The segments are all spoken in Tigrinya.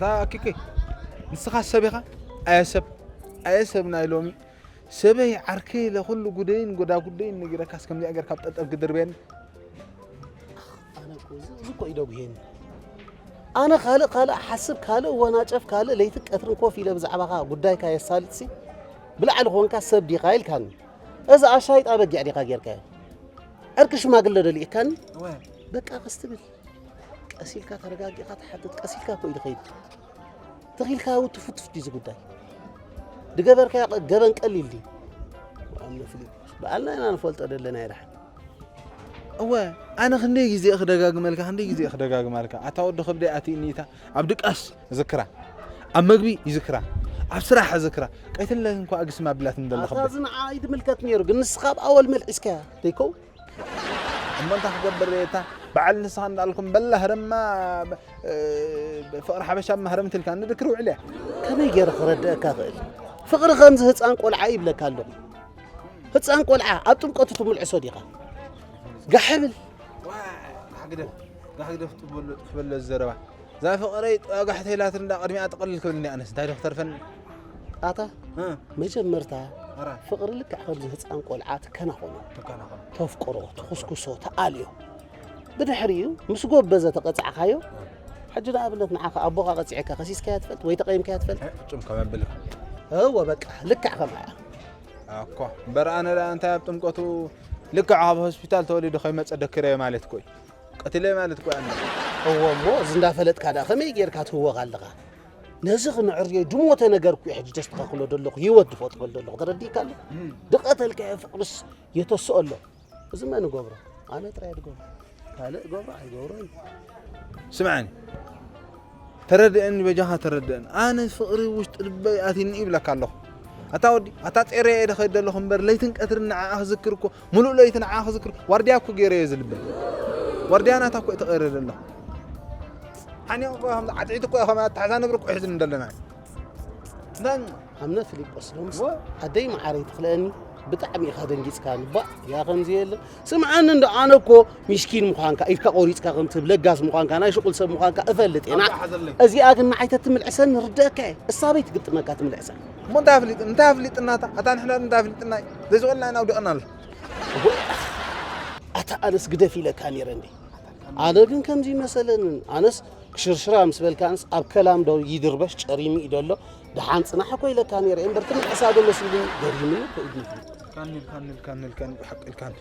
ኣታ ኪኪ፣ ንስኻ ሰብ ኢኻ? ኣየ ሰብ፣ ኣየ ሰብ ናይ ሎሚ። ሰበይ ዓርከይ ኢለ ኩሉ ጉደይን ጎዳጉደይን ነጊረካስ ከምዚኣ ጌርካ ኣብ ጠጠብ ክድርበየኒ? ኣነ እኮ እዚ፣ እዚ እኮ እዩ ደጉሄኒ። ኣነ ካልእ ካልእ ሓስብ፣ ካልእ ወናጨፍ፣ ካልእ ለይትን ቀትርን ኮፍ ኢለ ብዛዕባኻ ጉዳይካ የሳልጥሲ፣ ብላዕሊ ኮንካ ሰብ ዲኻ ኢልካኒ። እዚ ኣሻይጣ በጊዕ ዲኻ ጌርካዮ? ዕርቂ ሽማግለ ዶ ልኢኻኒ? እወ። በቃ ቀስ ትብል። ቀስ ኢልካ ተረጋጊእካ ትሓትት፣ ቀስ ኢልካ እኮ እዩ ዝኸይድ። ተኺልካ ውትፉትፍ ድዩ እዚ ጉዳይ? ድገበርካዮ ገበን ቀሊል ድዩ? ኣምነ ፍሊፖስ፣ በዓልና ኢና ንፈልጦ ደለና ይድሓን። እወ፣ ኣነ ክንደይ ግዜ እኽደጋግመልካ፣ ክንደይ ግዜ እኽደጋግማልካ። ኣታ ወዲ ከብደይ ኣትእኒታ፣ ኣብ ድቃስ እዝክራ፣ ኣብ መግቢ ይዝክራ፣ ኣብ ስራሕ እዝክራ። ቀይትለ እንኳ እግስም ኣቢላትኒ ደላ ኣታ ከብደይ። እዚ ንዓ ኣይድምልከት ነይሩ፣ ግን ንስኻ ኣብ ኣወል መልዒስካያ፣ ደይከው? እሞ እንታይ ክገብር እየ? እታ በዓል ንስኻ እንዳልኩም በላ ህረማ፣ እ፣ ፍቕሪ ሓበሻ ማህረምቲ ኢልካ ንድክር ውዕል እያ። ከመይ ገይረ ክረድአካ ክእል? ፍቕሪ ከምዚ ህፃን ቆልዓ ይብለካ ኣለኹ። ህፃን ቆልዓ ኣብ ጥምቀቱ ትምልዕሶ ዲኻ? ጋሕ ብል። ዋ፣ ጋሕ ግደፍ፣ ጋሕ ግደፍ፣ ጥፍ በሎ፣ ጥፍ በሎ ዘረባ። እዛ ፍቕረይ ጠጋሕ ተይላትኒ እንዳ ቅድሚኣ ጥቕልል ክብልኒ ኣነስ እንታይ ዶ ክተርፈኒ? ኣታ፣ እ። መጀመርታ ኣረ። ፍቕሪ ልክዕ ከምዚ ህፃን ቆልዓ ትከናኸኖ። ትከናኸኖ። ተፍቅሮ፣ ትኹስኩሶ፣ ትኣልዮ። ብድሕሪኡ ምስ ጎበዘ ተቐጻዕካዮ፣ እ። ሕጂ ንኣብነት ንዓኻ ኣቦኻ ቀጺዐካ ከሲስካያ ትፈልጥ ወይ ተቐይምካያ ትፈልጥ? እ፣ ፍጹም ከመብልካ። እወ፣ በቃ፣ ልክዕ ከምኣ እያ። ኣኮ፣ እምበር ኣነ ደኣ እንታይ ኣብ ጥምቀቱ ልክዕ ኣብ ሆስፒታል ተወሊዱ ከይመጸ ደክረዮ ማለት እኮ እዩ። ቀቲለዮ ማለት እኮ ኣነ። እወ እሞ፣ እዚ እንዳፈለጥካ ደኣ ከመይ ጌርካ ትህወኽ ኣለኻ? ነዚ ክነዕርዮ ድሞ ተነገርኩ እዩ ሕጂ ተስተኻኽሎ ዘለኹ፣ ህይወት ዝፈጥረሉ ዘለኹ። ተረዲእካ ኣሎ? እም። ድቐተልካዮ ፍቕርስ የተስኦ ኣሎ። እዚ መን እገብሮ? ኣነ ጥራይ እየ ዝገብሮ። ካልእ እገብሮ ኣይገብሮን። ስምዓኒ፣ ተረድአኒ፣ በጃኻ ተረድአኒ። ኣነ ፍቕሪ ውሽጢ ልበይ ኣትዩኒ ይብለካ ኣለኹ። ኣታ ወዲ፣ ኣታ ጼረ እየ ዝኸይድ ዘለኹ እምበር፣ ለይትን ቀትርን ንዓኣ ክዝክር እኮ፣ ሙሉእ ለይቲ ንዓኣ ክዝክር፣ ዋርድያ እኮ ገይረ እየ ዝልበ። ዋርድያ ናታ እኮ እየ ተቐይረ ዘለኹ። ሓኒቕ እኮ፣ ከምዚ ዓትዒት እኮ፣ ከም ኣተሓዛ ነብሪ እኮ ሒዝኒ ዘለና። እንታይ? ኣምነ ፊሊጶስ ሎምስ ወ- ኣደይ መዓረይ ትኽልአኒ፣ ብጣዕሚ ኢኻ ደንጊጽካኒ። ባእ፣ ያ ከምዚ የለ። ስምዓኒ እንዶ፣ ኣነ እኮ ሚስኪን ምዃንካ፣ ኢድካ ቆሪጽካ ከም ትህብ ለጋስ ምዃንካ፣ ናይ ሽቁል ሰብ ምዃንካ እፈልጥ እየ። ና፣ ኣባ ሓዘለይ። እዚኣ ግን ንዓይ ተትምልዕሰኒ ርድአካ እየ። እሳ በይ ትግጥመካ ትምልዕሰኒ። እሞ እንታይ ኣፍሊጥ-፣ እንታይ ኣፍሊጥና እታ? ኣታ ንሕና እንታይ ኣፍሊጥና እዩ? ዘይስቆልና ኢና ውዲቕና ኣሎ። ወይ፣ ኣታ ኣነስ ግደፍ ኢለካ ነይረ እንዴ? ኣነ ግን ከምዚ ይመሰለንን። ኣነስ ክሽርሽራ ምስ በልካንስ ኣብ ከላም ዶ ይድርበሽ ጨሪሙ እዩ ደሎ። ደሓን ጽናሕ እኮ ኢለካ ነይረ እምበር ትምልዕሳ ዶ መሲሉኒ ገሪሙኒ እኮ እዩ። ካንል፣ ካንል፣ ካንል፣ ካንል፣ ብሓቂ ኢልካኒ።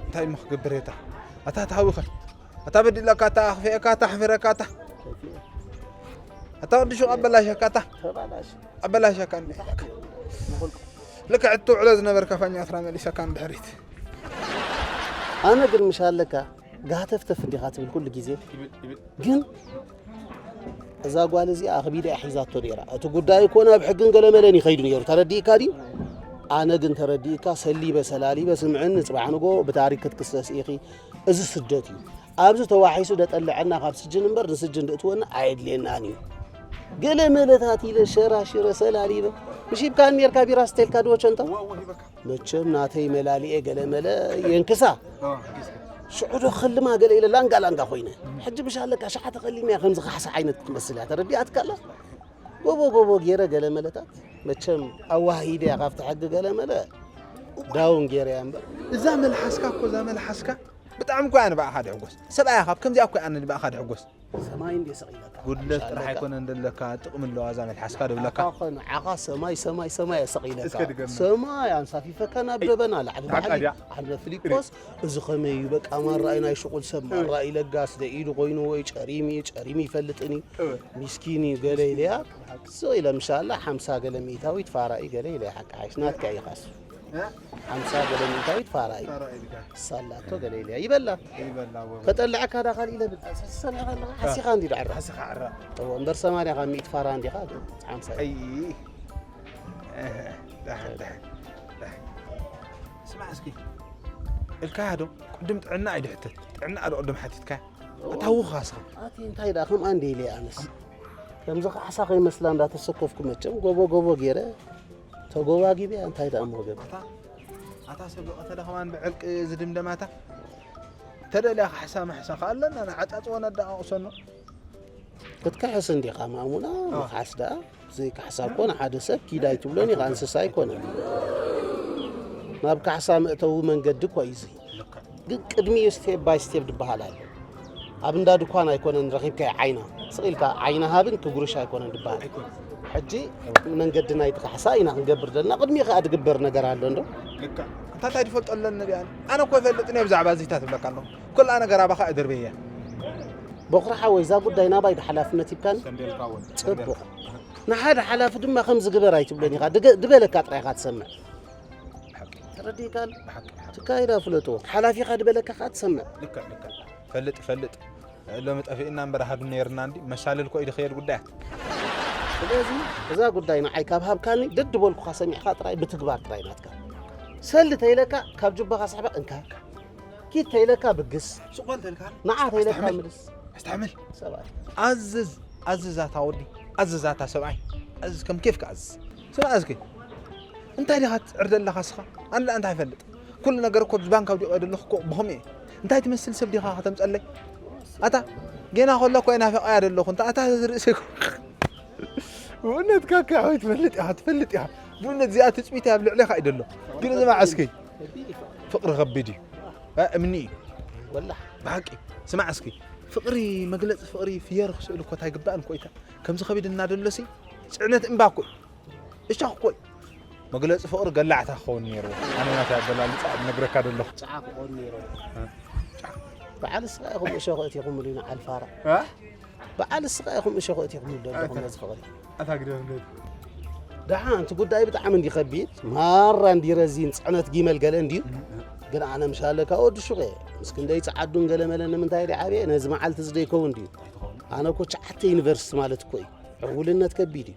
እንታይ እሞ ክገብር እየ እታ? ኣታ ተሃዊኸ። ኣታ በዲለካ፣ ኣታ ኣኽፊአካ፣ ኣታ ኣሕፊረካ፣ ኣታ። ኣታ ወዲ ሹቕ ኣበላሸካ፣ ኣታ። ተባላሽ። ኣበላሸካ እንዴ። ልክዕ እትውዕሎ ዝነበርካ ፋኛ ኣስራ መሊሰካ ንድሕሪት። ኣነ ግን ምሽ ኣለካ ጋህተፍተፍ እንዲኻ ትብል ኩሉ ግዜ። ይብል፣ ይብል። ግን እዛ ጓል እዚኣ ኣኽቢዳ እያ ሒዛቶ ነይራ። እቲ ጉዳይ እኮ ናብ ሕግን ገለመለን ይኸይዱ ነይሩ። ተረዲእካ ድዩ? ኣነ ግን ተረዲእካ ሰሊበ ሰላሊበ ስምዕኒ፣ ጽባሕ ንጎ ብታሪክ ክትክሰስ ኢኺ። እዚ ስደት እዩ። ኣብዚ ተዋሒሱ ደጠልዐና ካብ ስጅን እምበር ንስጅን ደእትወና ኣየድልየናን እዩ። ገለ መለታት ኢለ ሸራሽረ ሰላሊበ። ምሽ ሂብካኒ ነርካ ቢራ ስተልካ ድወቸንቶ? እወ፣ እወ፣ ሂበካ። መቸም ናተይ መላሊኤ ገለ መለ የንክሳ። እወ፣ ሂብካ። ሽዑ ዶ ክልማ ገለ ኢለ ላንጋ ላንጋ ኮይነ። ሕጂ ምሽ ኣለካ ሸሓተ ከሊመያ ከምዚ ካሕሳ ዓይነት ክትመስል እያ። ተረዲኣትካ ኣላ? ጎቦ ጎቦ ገይረ ገለ መለታት። መቸም ኣዋሂደ እያ ካብቲ ሕጊ ገለ መለ ዳውን ገይረ እያ እምበር። እዛ መልሓስካ እኮ፣ እዛ መልሓስካ ብጣዕሚ እኮ እያ ንባዕኻ ድሕጎስ። ሰብኣያ ካብ ከምዚኣ እኮ እያ ንባዕኻ ድሕጎስ። ሰማይ እንዴ ሰቒለካ። ጉድለት ጥራሕ ኣይኮነን ዘለካ፣ ጥቕሚ ኣለዋ እዛ መልሓስካ ድብለካ። ንዓኻ፣ ንዓኻ ሰማይ፣ ሰማይ፣ ሰማይ እያ ሰቒለካ። እስከ ድገም። ሰማይ ኣንሳፊፈካ ናብ ደበና ላዕሊ ሓቃ ላዕሊ። ድያ? ኣነ ፊሊጶስ፣ እዚ ኸመይ እዩ በቃ ማራ እዩ ናይ ሽቑል ሰብ ማራ እዩ ለጋስ ዶ ኢሉ ኮይኑ ወይ ጨሪሙ እዩ፣ ጨሪሙ ይፈልጥን እዩ። እወ። ሚስኪን እዩ ገለ ኢለያ። ስቕ ኢለ ምሻላ ሓምሳ ገለ ሚእታዊት ፋራ እዩ ገለ ኢለያ ሓቂ ሓይሽ ናትካ እዩ ኻስ። እ? ሓምሳ ገለ ሚእታዊት ፋራ እዩ። ፋራ እዩ ድካ። ሳላቶ ገለ ኢለያ። ይበላ። ይበላ፣ ወ-፣ ከጠልዐካ ዳ ካልእ ኢለ ብል-፣ ሰሚዕካ ኣለኻ? ሓሲኻ እንዲ ዳዕራ። ሓሲኻ ዓራ። እወ፣ እምበር ሰማንያ ካብ ሚእቲ ፋራ እንዲኻ፣ ሓምሳ እዩ። ኣይ። እ፣ ዳሕ፣ ዳሕ፣ ዳሕ። ስማዕ እስኪ። ኢልካያ ዶ? ቅድም ጥዕና እዩ ድሕተት። ጥዕና ዶ ቅድም ሓቲትካ? ኣታ ውኻስኻ። ኣቲ እንታይ ደኣ ከምኣ እንደ ኢለ ኣነስ። ከምዚ ካሕሳ ከይመስላ እንዳተሰከፍኩ መቸም ጎቦ ጎቦ ገይረ ተጎባጊበያ እንታይ ደኣ እሞ ገብ። ኣታ፣ ኣታ ሰብ ቀተለ ከማን ብዕርቂ ዝድምደማታ። ተደልያ ካሕሳ ማሕሳ ከኣለና ንዓጻጽዎ ነደቃቕሰኖ። ክትክሕስ እንዲኻ ማእሙና። ምኽሓስ ደኣ ዘይካሕሳ እኮ ንሓደ ሰብ ኪድ ኣይትብሎን ኢኻ፣ እንስሳ ኣይኮነን። ናብ ካሕሳ መእተዊ መንገዲ እኮ እዩ እዚ። ግን ቅድሚኡ ስቴፕ ባይ ስቴፕ ዝበሃል ኣሎ። ኣብ እንዳ ድኳን ኣይኮነን ረኺብካዮ ዓይና ስቕ ኢልካ ዓይና ሃብን ክጉርሽ ኣይኮነን ዝበሃል። ሕጂ መንገዲ ናይቲ ካሕሳ ኢና ክንገብር ዘለና። ቅድሚኡ ከኣ ዝግበር ነገር ኣሎ እንዶ። ልካ እንታይ እንታይ ዝፈልጦ ኣለኒ ዲኣ? ኣነ እኮ ይፈልጥን እየ ብዛዕባ እዚታት እብለካ ኣለኹ። ኩላ ነገር ኣባኻ እድርበያ። በኹሪ ሓወይ፣ እዛ ጉዳይ ናባይ ሓላፍነት ሂብካኒ። ሰንዴልካ እውን ጽቡቕ። ንሓደ ሓላፊ ድማ ከምዚ ግበር ኣይትብሎን ኢኻ። ድገ- ድበለካ ጥራይ ኢኻ ትሰምዕ። ተረዲእካል? ትካይዳ ፍለጥዎ። ሓላፊኻ ድበለካ ከኣ ትሰምዕ። ልክዕ ልክዕ። ፈልጥ ፈልጥ። ሎሚ ጠፊእና እምበር ሃዱ ነይርና እንዲ መሻለል ኮይ ድኸየድ ጉዳያት። ስለዚ እዛ ጉዳይ ንዓይ ካብ ሃብካኒ ደድበልኩኻ ሰሚዕካ ጥራይ ብትግባር ጥራይ ናትካ። ሰሊ ተይለካ ካብ ጅባኻ ስሕበ እንካ። ኪድ ተይለካ ብግስ። ስቆል ተልካ ንዓ ተይለካ ምልስ። ኣስተሕምል። ሰብኣይ ኣዝዝ ኣዝዛታ ወዲ ኣዝዛታ ሰብኣይ ኣዝዝ ከም ኬፍካ ኣዝዝ። ስማ ኣዝኪ እንታይ ዲኻ ትዕር ዘለኻ ስኻ? ኣንዳ እንታይ ፈልጥ ኩሉ ነገር እኮ ብባንክ ኣውዲቆ ዘለኹ እኮ ብኸም እየ። እንታይ ትመስል ሰብ ዲኻ ከተምፀለይ? ኣታ ጌና ከሎ እኮ ናፈቃያ ዘለኹ እንታ ኣታ ርእሲ እኮ ብእውነት ካካ ወይ ትፈልጥ ኢኻ ትፈልጥ ኢኻ። ብእውነት እዚኣ ትፅቢት ኣብ ልዕሌኻ እዩ ዘሎ። ግን ስማዕ እስኪ ፍቅሪ ከቢድ እዩ። እ፣ እምኒ እዩ። ወላሕ ብሓቂ ስማዕ እስኪ ፍቅሪ መግለፂ ፍቅሪ ፍየር ክስእል እኮ እንታይ ግባእን እኮ ኢታ ከምዚ ከቢድ እናደሎሲ ፅዕነት እምባ እኮ እዩ። እሻ እኮ እዩ። መግለፂ ፍቅሪ ገላዕታ ክኸውን ነይሩ። ኣነ ናተይ ኣገላልፃ ነግረካ ደለኹ። ጫዓ ክኾን ነይሩ። በዓል ስኻ ኢኹም እሾ ክእቲኹምሉ ኢና ዓልፋራ። በዓል ስኻ ኢኹም እሾ ክእቲኹምሉ ዘለኹም ነዚ ፍቅሪ። ኣታ ግደፍለት። ደሓን እቲ ጉዳይ ብጣዕሚ እንዲ ከቢድ ማራ እንዲ ረዚን ፅዕነት ጊመል ገለ እንድዩ። ግን ኣነ ምሻለካ ወዲ ሹቕ እየ። ምስ ክንደይ ፀዓዱን ገለ መለ ንምንታይ ዲ ዓብየ ነዚ መዓልቲ እዚ ደይከውን ድዩ? ኣነ እኮ ትሽዓተ ዩኒቨርሲቲ ማለት እኮ እዩ። ዕውልነት ከቢድ እዩ።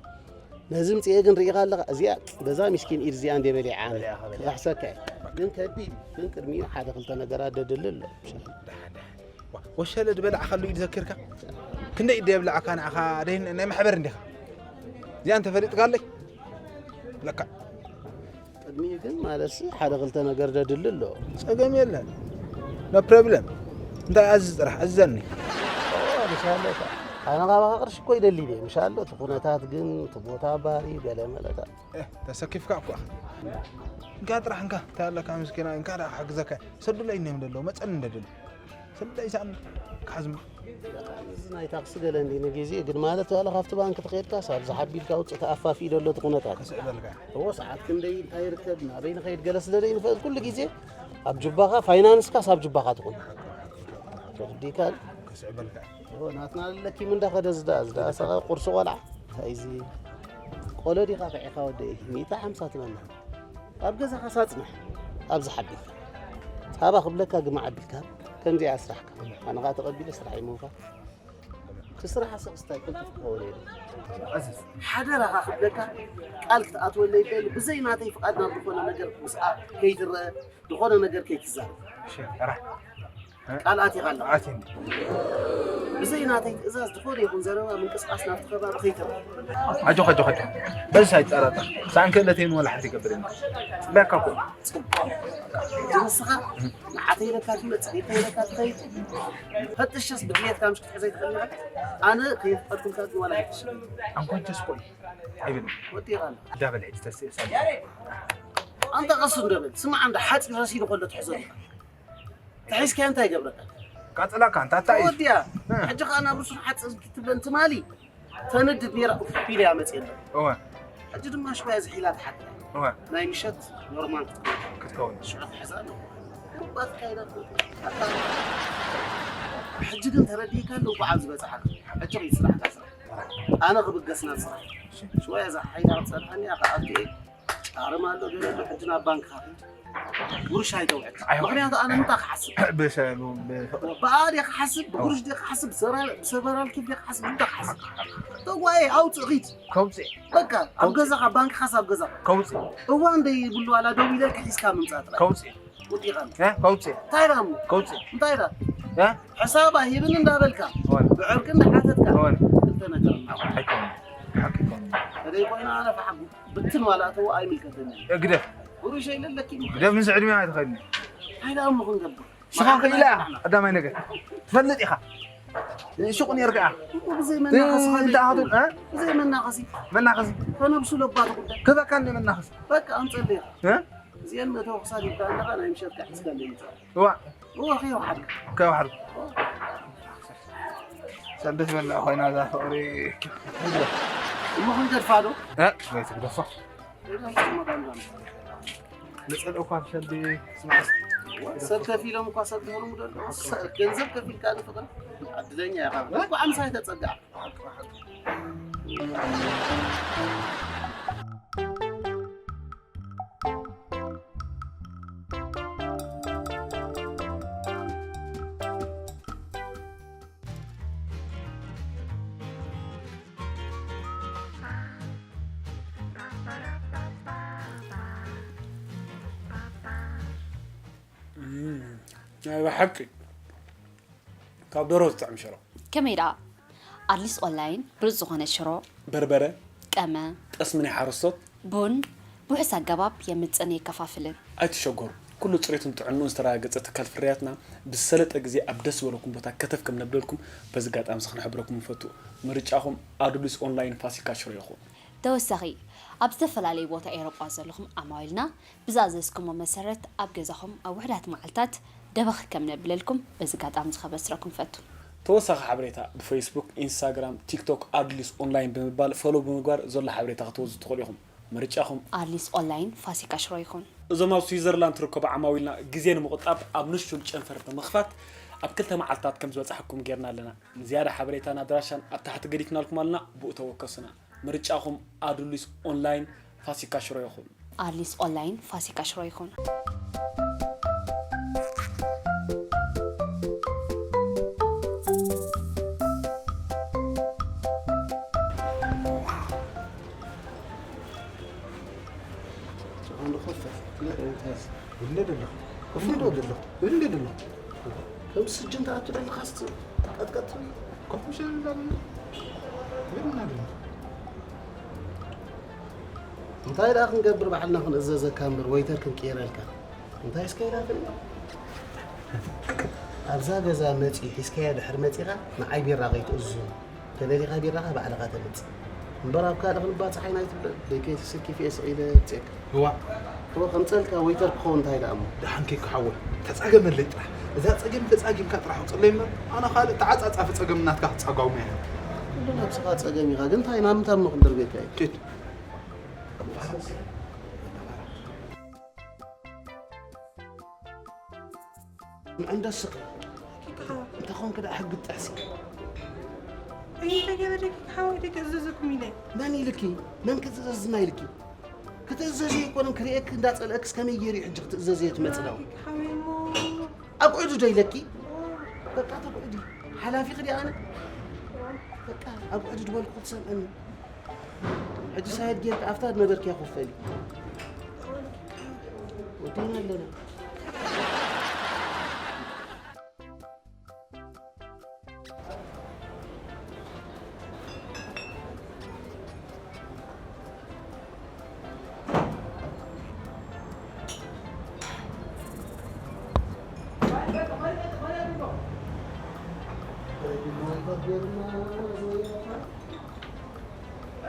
ነዚ ምፅኤ ግን ርኢኻ ኣለኻ እዚኣ በዛ ሚስኪን ኢድ እዚኣ እንደ በሊዓ ክኽሕሰካ እየ። ግን ከቢድ እዩ። ግን ቅድሚኡ ሓደ ክልተ ነገራት ደድሊ ኣሎ። ወሸለ ዝበላዕካሉ ኢድ ዘኪርካ ክንደይ ኢድ የብላዕካ ንዓኻ ደይን ናይ ማሕበር እንዲኻ እዚኣ እንተፈሊጥካለይ ለካ ቅድሚኡ ግን ማለትሲ ሓደ ክልተ ነገር ደድሊ ኣሎ። ጸገም የለን። No problem። እንታይ ኣዝዝ ጥራሕ ኣዝዘኒ። ምሻለካ ኣነ ካባኻ ቅርሺ እኮ ይደሊ ድየ ምሻሎ እቲ ኩነታት ግን እቲ ቦታ ባሪ ገለ መለታት ተሰኪፍካ እኳ እንካ ጥራሕ እንካ እንታይ ኣለካ ምስኪና እንካ ዳ ሓግዘካ ሰዱለይ እነም ደለዉ መፀኒ እንደደለ ሰዱለይ ሳን ክሓዝም እዚ ናይ ታክሲ ገለ እንዲ ንግዜ ግን ማለት ዋላ ካብቲ ባንክ ተኸድካ ሳብ ዝሓቢልካ ውፅእ ተኣፋፊ ደሎ እቲ ኩነታት ክስዕበልካ እዎ ሰዓት ክንደይ እንታይ ይርከብ ናበይ ንኸይድ ገለ ስለ ዘይንፈልጥ ኩሉ ግዜ ኣብ ጅባኻ ፋይናንስካ ሳብ ጅባኻ ትኹን ተርዲካል ክስዕበልካ ናትና ለኪም እንዳኸደ ዝዳ ዝዳ ሰቐ ቁርሲ ቆልዓ እንታይ እዚ ቆሎ ዲኻ ከዒኻ ወደይ ሚእታ ሓምሳ ትበና ኣብ ገዛኻ ሳጽናሕ ኣብዚ ሓቢልካ ታባ ክብለካ ግማዕ ኣቢልካ ከምዚኣ ስራሕካ ኣነ ኸዓ ተቐቢለ ስራሕ ይመውካ እቲ ስራሕ ሰብስታይ ቅልጥፍ ክኸውን የለ ሓደራኻ ክብለካ ቃል ክትኣትወለይ ይኽእል ብዘይ ናተይ ፍቓድ ናብ ዝኾነ ነገር ምስኣ ከይትረአ ዝኾነ ነገር ከይትዛረብ ቃል ኣቲኻ ኣለኻ ኣትኒ ብዘይ ናተይ ትእዛዝ ዝኾነ ይኹን ዘረባ ምንቅስቃስ ናብቲ ከባቢ ከይትረአ ኣጆ ከጆ ከጆ በዚ ኣይጠራጠር ሳን ክእለተይን ወላ ሓንቲ ይገብር የለ ፅበካ ኮ ጽቡቕ ንስኻ ንዓተይ ኢለካ ትመጽእ ኢልካ ኢለካ ትኸይድ ፈጥሸስ ብድሌትካ ምሽ ክትሕዘ ይትኽእል ኢኻ ኣነ ከየፍቀድኩልካ ግን ዋላ ኣይትሽግር ኣንኳንቸስ ኮ ኣይብል ወዲቓ እንዳበል ሕጂ ተስእሳል ኣንታ ቀሱ እንደበል ስማዕ እንዳ ሓፂ ረሲዱ ከሎ ትሕዞ ኢኻ ተሒዝካዮ እንታይ ይገብረካ ቀፅላካ እንታ እንታይ ወዲያ ሕጂ ከዓ ናብ ርሱን ሓፂ ክትብለን ትማሊ ተነድድ ነይራ ኡፍ ኢለ እያ መፅየላ እወ ሕጂ ድማ ሽባያ ዝሒላ ትሓት እወ ናይ ምሸት ኖርማል ክትከውን ክትከውን ሽዑ ክሕዛ ኣለዎ ቁርባት ካይዳ ሕጂ ግን ተረዲእካ ኣሎ እንኳዕ ኣብዚ በፅሓ ሕጂ ከይስራሕካ ስራሕ ኣነ ክብገስ ናብ ስራሕ ሽባያ እዛ ሓይላ ክትፀንሓኒ እያ ከኣብቲ ጫርማ ኣሎ ገለ ኣሎ ሕጂ ናብ ባንክ ካፍል ጉርሽ ኣይተውዕል ምክንያቱ ኣነ ምንታ ክሓስብ ብሰሉ ብፍቅሪ ብኣ ድየ ክሓስብ ብጉርሽ ድየ ክሓስብ ብሰበራል ኪፍ ድየ ክሓስብ ምንታ ክሓስብ ተጓየ ኣውፅእ ኺድ ከውፅእ በቃ ኣብ ገዛኻ ባንክኻስ ኣብ ገዛኻ ከውፅእ እዋ እንደይብሉ ዋላ ደው ኢለ ክሒዝካ ምምፃእ ጥራይ ከውፅእ ውጢኻ እ ከውፅእ እንታይ ዳሙ ከውፅእ እንታይ ዳ እ ሕሳብ ኣሂብን እንዳበልካ ሆን ብዕርቂ እንዳሓተትካ ሆን ክልተ ነገር እናበልካ ሓቂ ኮን ሓቂ ኮን ተደይ ኮይና ኣነ ፈሓጉ ብትን ዋላ እተው ኣይምልከተኒ ግደፍ ጉሩሸ ኢለለኪ ግደፍ ምስ ዕድሜ ኣይትኸድኒ እንታይ ዳሙ ክንገብር ስኻ ክኢላ ቀዳማይ ነገር ትፈልጥ ኢኻ ሹቕ ነይሩ ከዓ። ብዘይ መናኸሲ እ፣ እንዳ ኣኻቱ፣ እ? ብዘይ መናኸሲ። መናኸሲ። ከነብሱ ለባቱ ጉዳይ። ክበካ እንደ መናኸሲ። በቃ፣ ኣምፀለይ። እ? እዚአን መእተዊ ክሳድ ይብላ ኣለኻ፣ ናይ ምሸት ከዓ ሒዝካ እንደ ይምፃእ። እዋ። እዋ፣ ከይወሓድካ። ከይወሓድካ። ሰንበት በላ ኮይና እዛ ፍቕሪ። እሞ ክንገድፋ ዶ? እ? ዘይትግደፎ። ንጸልኦ እኳ ብሰልዲ ስማዕስ። ሰብ ከፊሎም እኳ ሰብ ዝህርሙ ዘለዉ፣ ሰ-፣ ገንዘብ ከፊልካ ንፍቕሪ ዕድለኛ ኢኻ። እንኳዕ ምሳይ ተጸጋዕ። እም፣ ናይ ብሓቂ ካብ ደርሆ ዝጥዕም ሽሮ። ከመይ ደኣ? ኣድሊስ ኦንላይን ብሉጽ ዝኾነ ሽሮ፣ በርበረ፣ ቀመ፣ ጠስሚ ናይ ሓረስቶት፣ ቡን ብውሑስ ኣገባብ የምጽእን የከፋፍልን። ኣይትሸገሩ፣ ኩሉ ጽሬቱን ጥዕንኡን ዝተረጋገጸ ትካል ፍርያትና ብዝሰለጠ ግዜ ኣብ ደስ ዝበለኩም ቦታ ከተፍ ከም ነብለልኩም በዚ ኣጋጣሚ እዚ ክንሕብረኩም ንፈቱ። ምርጫኹም ኣዱሊስ ኦንላይን ፋሲካ ሽሮ ይኹን። ተወሳኺ፣ ኣብ ዝተፈላለዩ ቦታ ኤውሮጳ ዘለኹም ዓማዊልና ብዝኣዘዝኩሞ መሰረት ኣብ ገዛኹም ኣብ ውሑዳት መዓልታት ደበኽ ከም ነብለልኩም በዚ ኣጋጣሚ እዚ ከበስረኩም ፈቱ። ተወሳኺ ሓበሬታ ብፌስቡክ፣ ኢንስታግራም፣ ቲክቶክ ኣድሊስ ኦንላይን ብምባል ፎሎ ብምግባር ዘሎ ሓበሬታ ክትወስዱ ትኽእሉ ኢኹም። ምርጫኹም። ኣድሊስ ኦንላይን ፋሲካ ሽሮ ይኹን። እዞም ኣብ ስዊዘርላንድ ትርከቡ ዓማዊልና ግዜ ንምቑጣብ ኣብ ንሹል ጨንፈር ብምኽፋት ኣብ ክልተ መዓልታት ከም ዝበጻሕኩም ጌርና ኣለና። ንዝያዳ ሓበሬታን ኣድራሻን ኣብ ታሕቲ ገዲፍናልኩም ኣለና፣ ብኡ ተወከሱና። ምርጫኹም ኣዱሊስ ኦንላይን ፋሲካ ሽሮ ይኹን። ኣድሊስ ኦንላይን ፋሲካ ሽሮ ይኹን። ውለድ ኣለኹ። ውለድ ኣለኹ። ውለድ ኣለኹ። ከም ስጅን ትኣቱ ዘለኻስ ቀጥቀጥ ትብል? ኮፍ ምሸት እንዳበልና። እንታይ ደኣ ክንገብር፣ ባዕልና ክንእዘዘካ እምበር ወይተር ክንቅይረልካ እንታይ እስከ ኢላትኒ? ኣብዛ ገዛ መጺኡ ሒዝካያ ድሕሪ መጺኻ ንዓይ ቢራ ከይትእዝዙ። ተደሊኻ ቢራኻ ባዕልኻ ተምጽእ። እምበር ኣብ ካልእ ክንባጽሕ ኣይና ኣይትብለኒ። ደይከይትስኪፍ እየ ስቕ ኢለ እብጽየካ። እዋ። እወ፣ ከምጸልካ ወይተር ክኸውን እንታይ ደኣ እሞ? ደሓን ኬክ ሓወይ፣ ተጻገመለይ ጥራሕ። እዛ ጸገም ተጻጊምካ ጥራሕ ውጽለይ እምበር፣ ኣነ ካልእ ተዓጻጻፊ ጸገም ናትካ ክጻጓውም እየ። ኩሉ ነብስኻ ጸገም ኢኻ፣ ግን እንታይ ናብ ምንታይ እሞ ክንድርበካ እዩ? ኬት? ንዕንዶ ስቕ። ኪካ። እንተ ኾንክ ደኣ ሕጊ ጥሕሲ። ኣይ፣ እንታይ ገበረ ኪካ ሓወይ፣ ደቂ እዘዘኩም ኢለ። መን ኢልኪ? መን ክትእዘዝና ኢልኪ? ክትእዘዝ ኣይኮነን፣ ክርእየኪ እንዳጸልአክስ ከመይ ገይሩ እዩ ሕጂ ክትእዘዝ እየ ትመጽእ ነው? ኪካ ሓወይ እሞ። ኣጉዕዲ ዶ ኢለኪ? በቃ ተጉዕዲ። ሓላፊኺ ድየ ኣነ? በቃ ኣጉዕዲ ድበልኩ ክትሰምዕኒ። ሕጂ ሳይድ ጌርካ ኣብታ ዝነበርክያ ኮፍ በሊ። ወዲእና ኣለና።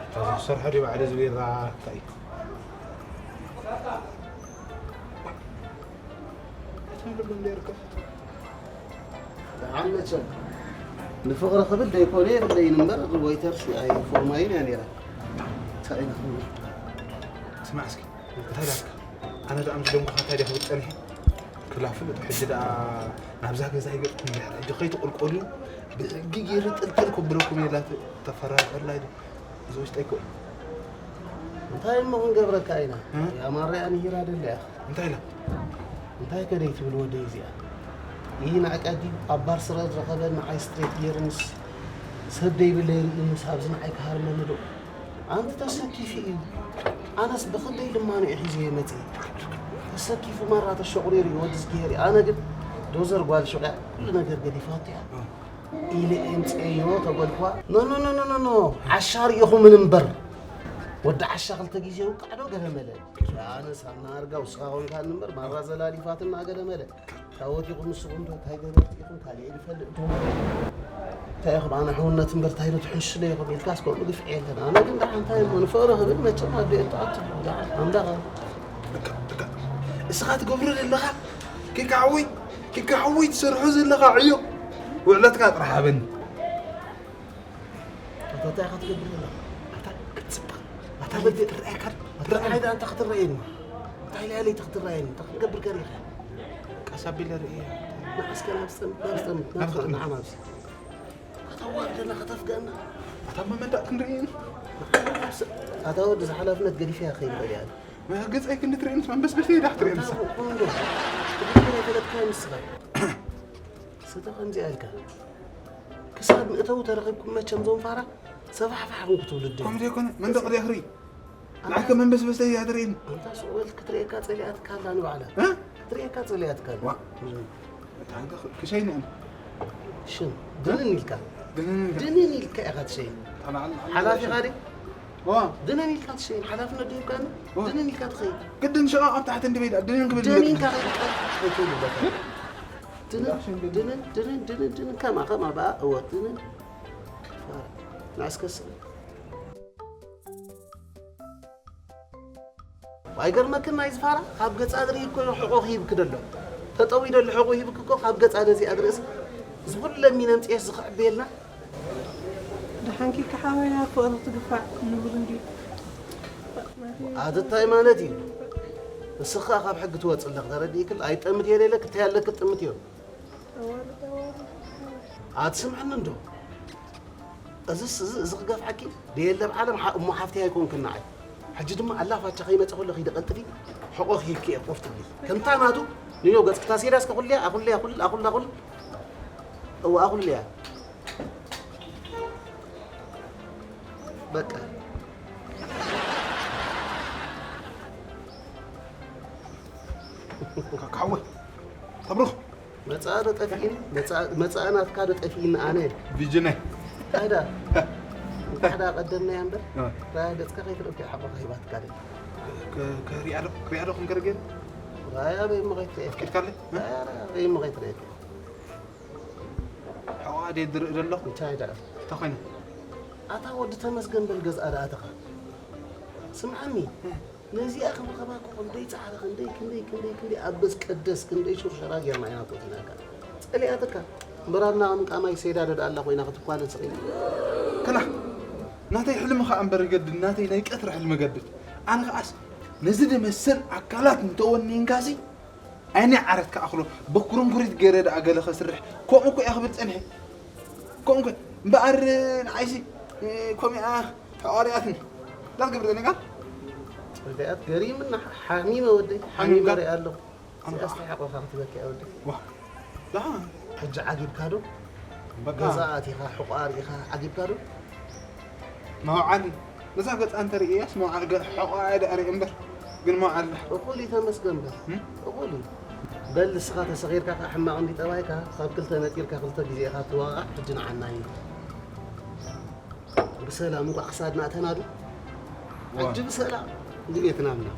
እታ ዝሰርሖ ድዩ ባዕሉ እዚ ቢራ? እንታይ እዩ? እንታይ ልብሉ እንደ ይርከብ? ደሓን መቸም ንፍቕሪ ክብል ደይኮነ የብለይን እምበር፣ ወይተርሲ ኣይፎርማይን እያ ነይራ። እንታይ ኢና ክንብል? ስማዕ እስኪ፣ እንታይ ዳካ? ኣነ ደኣ ምስ ደንጉኻ እንታይ ደኣ ክብል ጸኒሐ? ክላ ፍሉጥ፣ ሕጂ ደኣ ናብዛ ገዛ ይገጥኩም እያ። ሕጂ ከይትቕልቀሉ ብሕጊ ገይረ ጥልጥል ከብለኩም እየ፣ ላተ-፣ ተፈራርሐላ ኢሉ። እዚ ውሽጠይ እኮ እዩ። እንታይ እሞ ክንገብረካ ኢና? እ? ያማረያ ንሂራ ደለያ። እንታይ ኢላ? እንታይ ከደይ ትብል ወደይ እዚኣ? ይህ ንዕቀት ድዩ? ኣብ ባር ስረ ዝረኸበ ንዓይ ስትሬት ገይሩንስ ሰብ ደይብለይ ርእዩንስ ኣብዚ ንዓይ ክሃርመኒ ዶ? ኣንቲ ተሰኪፉ እዩ። ኣነስ ብኽንደይ ልማኖ እዩ ሒዘዮ መጺአ። ተሰኪፉ ማራ ተሸቑሪሩ እዩ ወዲ ዝገሄር እዩ። ኣነ ግን ዶዘር ጓል ሹቕ እያ፣ ኩሉ ነገር ገዲፋቶ እያ። ኢለ እምፅኤዮ ተበልኳ። ኖ፣ ኖ፣ ኖ፣ ኖ፣ ኖ፣ ኖ። ዓሻ ርኢኹምን እምበር። ወዲ ዓሻ ክልተ ግዜ ውቃዕ ዶ ገለ መለ? ኣነስ ኣና ኣርጋ ውስኻ ኾንካ እንበር ማራ ዘላሊፋትና ገለ መለ። ታወት ኢኹም ንስኹም ዶ እንታይ ገበርቲ ኢኹም ካልእ ይፈልጥ ዶ? እንታይ ኢኹም ኣነ ሕውነት እምበር እንታይ ዶ ትሕሽለ ኢኹም ኢልካስ ከምኡ ግፍዒ የለን። ኣነ ግን ደሓን እንታይ እሞ ንፍቕሪ ክብል መቸም ኣዶ የጣዕት ደሓን ኣምላኽ። እስኻ ትገብሮ ዘለኻ ኪካ ሓወይ ኪካ ሓወይ ትሰርሖ ዘለኻ ዕዮ ውዕለትካ ጥራሕ ሃበኒ። ኣታ እንታይ ኢኻ ትገብር ዘለኻ? ኣታ ክትጽበ ኣታ በል ትረኣየካ ኣታ ሓይዳ ኣንታ ክትረኣየኒ እንታይ ኢላ ለይቲ ክትረኣየኒ እንታይ ክትገብር ከሪኻ? ቀስ ኣቢለ ርእየ። ንዓስከ ናብ ስጠም ናብ ስጠም ናብ ናብ ስጠም ስጠም። ንዓ ናብ ስጠም። ከተዋርደና ከተፍገና። ኣታ መመዳእ ክንርእየኒ። ኣታ ወዲ ዝሓላፍነት ገዲፈያ ከይበል ያለ። መገጸይ ክንዲ ትርእየንስ መንበስበሰይ ዳሕ ትርእየንስ። ኣታ ኮንዶ ትግርኛ ፈለጥካ ምስኻ። ስተ ከምዚ ኣልካ ክሳብ ምእተው ተረኺብኩም መቸም ዞም ፋራ ሰፋሕፋሕ ኹም ክትብሉ ድዩ? ከምዚ ኣይኮነ መንደቕ ዲያ ክርኢ። ንዓከ መንበስበሰይ እያ ትርእየኒ። ኣንታ ሱቕ በል ክትርእየካ ጸሊኣትካ ኣላ ንባዕላ። እ? ክትርእየካ ጸሊኣትካ ኣላ። ዋ። እም። እታ እንተ ክሸይነ እም። ሽም ድንን ኢልካ። ድንን ኢልካ። ድንን ኢልካ ኢኻ ትሸይን። ተናዕል። ሓላፊኻ ድዩ? ዋ። ድንን ኢልካ ትሸይን። ሓላፍነት ድዩ ይብቃኒ? ዋ። ድንን ኢልካ ትኸይድ። ግድን ሽቓቕ ኣብ ታሕቲ እንድበይዳ ድንን ክብል ደኒንካ ንግበር። ከይትብል በቃ። ድንን፣ ዳሽን ድንን። ድንን፣ ድንን፣ ድንን፣ ድንን፣ ከማ፣ ከማ፣ በኣ፣ እወ፣ ድንን። ንዓስከስ። ኣይገርመክን ናይ ዝፋራ ካብ ገጻ ዝርኢ እኮ እዩ ሕቆ ክሂብክ ደሎ። ተጠዊ ደሎ ሕቆ ሂብክ እኮ ካብ ገጻ ነዚኣ ዝርእስ። እዚ ኩሉ ለሚነ ኣምጽኤስ ዝኽዕበየልና። ደሓንኪ ከሓወያ ፍቕሪ ትግፋዕ ንቡር እንድዩ። ኣቲ እንታይ ማለት እዩ? ንስኻ ካብ ሕጊ ትወጽእ ኣለኽ ተረዲእክል ኣይጠምት እየ ለይለክ እንታይ ኣለክ ጥምት እዮ። ኣዋርድ ኣዋርድ። ኣትስምዕኒ እንዶ? እዝስ እዚ እዚ ክገፍዓኪ ደየለ ኣብ ዓለም ሓ- እሞ ሓፍቲ ኣይኮንክን ንዓይ። ሕጂ ድማ ኣላፋቻ ከይመጸ ከሎ ከይደ ቀልጥፊ ሕቆ ክሂብኪ እየ ኮፍ ትብሊ። ከምታ ናቱ ንዮ ገጽ ክታሴዳ እስከ ኩልያ ኣኩልያ ኩል ኣኩል ኣኩል እዋ ኣኩልያ በቃ ካካወ ተብሩኽ መጻ ዶ ጠፊእኒ መጻ መጻ ናትካ ዶ ጠፊእኒ ኣነ ቪጅነ ታዳ እንታሕዳ ቀደምና እምበር ራያ ገጽካ ከይትረክ ሓቆ ከይባትካ ደ ከሪያ ዶ ከሪያ ዶ ክንገርገር ራያ በይ መኸይት ከይትካለ ራያ በይ መኸይት ረክ ሕዋ ደይ ድርኢ ዘለኹ እንታይ ደኣ እንታይ ኮይነ ኣታ ወዲ ተመስገን በል ገዝኣ ደኣ ኣተኻ ስምዓኒ ነዚኣ ክምኸባ እኮ ክንደይ ጻዕሪ ክንደይ ክንደይ ክንደይ ክንደይ ኣበስ ቀደስ ክንደይ ሽርሸራ ጌርና ኢና ኮቲናካ ጸሊኣትካ እምበራና ቅምቃማይ ሰይዳ ደዳ ኣላ ኮይና ክትኳነን ስቕ ኢላ ክላ ናተይ ሕልሚ ኸኣ እምበር ይገድድ ናተይ ናይ ቀትሪ ሕልሚ ገድድ ኣነ ኸኣስ ነዚ ደመሰል ኣካላት እንተወኒንካሲ ኣይናይ ዓረት ክኣኽሎ በኩርንኩሪት ገይረ ደኣ ገለ ከስርሕ ከምኡ እኮ እየ ክብል ጸኒሐ ከምኡ እኮ እምበኣር ንዓይሲ ከምኡ እያ ተቓሪኣትኒ ዳት ግብር ዘኒካ ርዳያት ገሪምና ሓሚመ ወደይ ሓሚመ ሪኣ ኣለኹ ኣስተሓቆኻ ክትበኪ ወደይ ዋ ዳሓ ሕጂ ዓጊብካ ዶ በቃ ገዛ ኣቲኻ ሕቋ ርኢኻ ዓጊብካ ዶ መውዓሊ ነዛ ገጻ እንተ ርእያስ መውዓሊ ገ- ሕቋ እየ ደኣ ርኢ እምበር ግን መውዓሊ ዳ እኹል እዩ ተመስገን በል እም? እኹል እዩ በል ንስኻ ተሰኺርካ ከዓ ሕማቕ እንዲ ጠባይካ ካብ ክልተ ነጢርካ ክልተ ግዜ ኢኻ ትዋቃዕ ሕጂ ንዓና እዩ ብሰላም እንቋዕ ክሳድና ኣተናዱ ዋ። ሕጂ ብሰላም ንቤትና ምና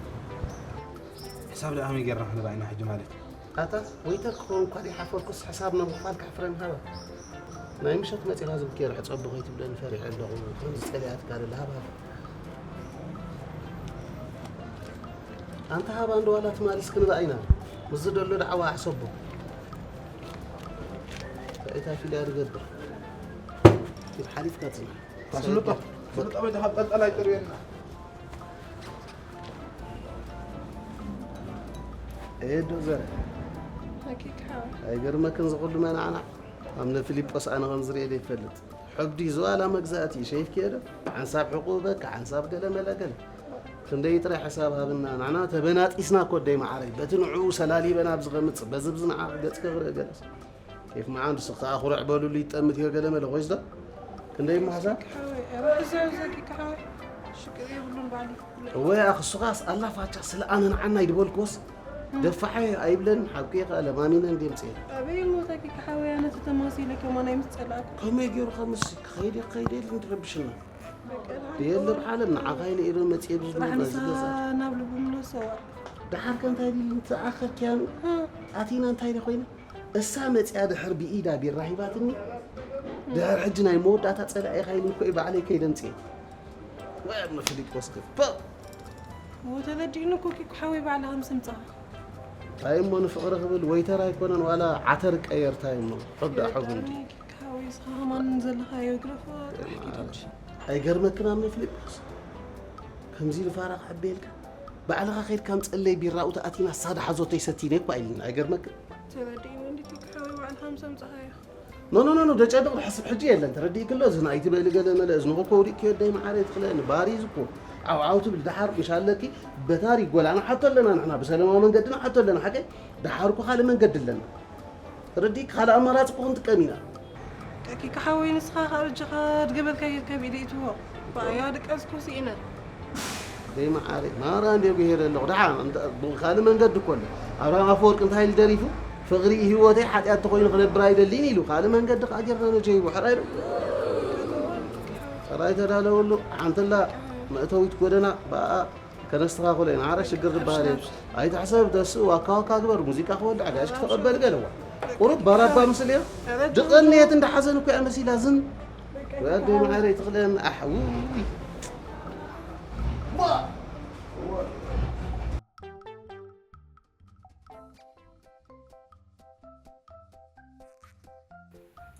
ሕሳብ ደኣ ከመይ ጌርና ክንበኣና ሕጂ ማለት እዩ ኣታ ወይተር ክኸውን እኳ ዘይሓፈርኩስ ሕሳብ ናብ ምኽፋል ከሕፍረኒ ሃባ ናይ ምሸት መጺኻ ዝብኬ ርሕጸቦ ከይትብለኒ ፈሪሐ ኣለኹ ከምዚ ጸሊኣትካ ደላ ሃባ ኣንታ ሃባ እንዶ ዋላ ትማልስ ክንበኣ ኢና ምስዚ ደሎ ደዓዋ ኣሕሰቦ እንታይ ፊልያ ዝገብር ኢድ ሓሊፍካ ጽናሕ ኣስልጦ ስልጦ በጃኻ ጠልጠል ኣይጥርየና ኤዶ ዘረ ኣኪካ ሓወይ ኣይገርመክን ዝኹሉ መናዕናዕ ኣምነ ፊሊጶስ ኣነ ከም ዝርኤ ዘይፈልጥ ሕብዲ ዝዋላ መግዛእቲ ሸይፍክዮ ዶ ሓንሳብ ሕቁ በካ ሓንሳብ ገለ መለ ገለ ክንደይ ጥራይ ሕሳብ ሃብና ንሕና ተበናጢስና እኮ ደይ መዓረይ በቲ ንዕኡ ሰላሊበና ኣብዚ ከምጽእ በዚ ብዚ ንዓ ገጽ ከብረ ገለስ ኬፍ መዓንዱ ስኻ ኣኹርዕ በሉሉ ይጠምት እዮ ገለ መለ ኮይስ ዶ ክንደይ ማሕዛ ሓወይ ኧረ እዛ ዘጊካ ሓወይ ሽቅር የብሉን ባዕሊ እወ ኣኽሱኻስ ኣላ ፋቻ ስለ ኣነ ንዓናይ ድበልክዎስ ደፋዐ ኣይብለን ሓቁ እየ ከኣ ለማሚነ እንዴ ምጽኤ ኣበይ እሞ ታኪካ ሓወይ ኣነ ተተማሲለ ከማን ኣይምስጸላእኩ ከመይ ገይሩ ከምስ ከይደ ከይደ ኢሉ እንድረብሽና በቃ የለ ብሓለም ንዓኻ ኢለ ኢረ መፅየ ብዝብል ፅባሕ በዚ ንሳ ገዛ ናብ ልቡ ምለሰዋ። ደሓር ከ እንታይ ኢሉ ተኣኸኪያኑ ኣቲና እንታይ ኢለ ኮይነ እሳ መፅያ ድሕር ብኢዳ ቢራ ሂባትኒ ድሕር ሕጂ ናይ መወዳእታ ፀላኢ ኢኻ ኢሉ እኮ እዩ ባዕለይ ከይደምፅየ ወይ ኣብ ንፍሊቆስ ክፍ ተረዲእኒ እኮ ኪኩ ሓወይ ባዕልኻ ምስ ኣምፃኻ። እንታይ እሞ ንፍቕሪ ክብል ወይተር ኣይኮነን ዋላ ዓተር ቀየር እንታይ እሞ ሕብ ደኣ ሕብ እንዲ ሓወይ ስኻ ከማን ዘለኻዮ ግረፎ ኣይገርመክን ኣብ ንፍሊቆስ ከምዚ ኢሉ ፋራ ክሕበየልካ ባዕልኻ ከይድካ ምፀለይ ቢራኡ ተኣቲና ሳዳ ሓዞተይ ሰቲነ እኳ ኢልና ኣይገርመክን ተረዲእኒ እንዲቲ ሓወይ ባዕልኻ ምስ ኣምፃኻዮ። ኖ ኖ ኖ ኖ ደጨብቕ ዝሕስብ ሕጂ የለን ተረዲእክሎ እዚ ናይ ትበሊ ገለ መለ እዝንኹ ከውዲእክዮ ደይ መዓረ ትኽለኒ ባሪዝ እኮ ዓው ዓው ትብል ደሓር ምሻለኪ በታሪ ጎላ ንሓቶ ኣለና ንሕና ብሰለማዊ መንገዲ ንሓቶ ኣለና ሓቀይ ደሓር እኮ ካልእ መንገዲ ኣለና ተረዲእክ ካልእ ኣማራፂ እኮ ክንጥቀም ኢና ጠቂካ ሓወይ ንስኻ ካብ እጅኻ ድገበልካ ጌርካ ብኢደ ይትዎ ባያ ድቀዝኩ ስኢነ ደይ መዓረ ማራ እንደ ብሄር ኣለኹ ደሓ ካልእ መንገዲ እኮ ኣሎ ኣብርሃም ኣፈወርቂ እንታይ ኢሉ ደሪፉ ፍቕሪ ህይወተይ ሓጢኣት ተኮይኑ ክነብር ኣይደልን ኢሉ ካልእ መንገዲ ከዓ ጌርና ነጀይቡ ሕራይ ዶ ሕራይ ተዳለወሉ ሓንተላ መእተዊት ጎደና ብኣ ከነስተኻኽሎ ኢና ሓረ ሽግር ዝበሃል የለን ኣይትሕሰብ ደስ ዋካ ዋካ ግበር ሙዚቃ ክወልዕ ጋሽ ክተቐበል ገለዋ ቁሩብ ባራባ ምስል እያ ድቐንየት እንዳሓዘን እኮ እያ መሲላ ዝን ወዲ መዓረ ይትኽለን ኣሕ ውይ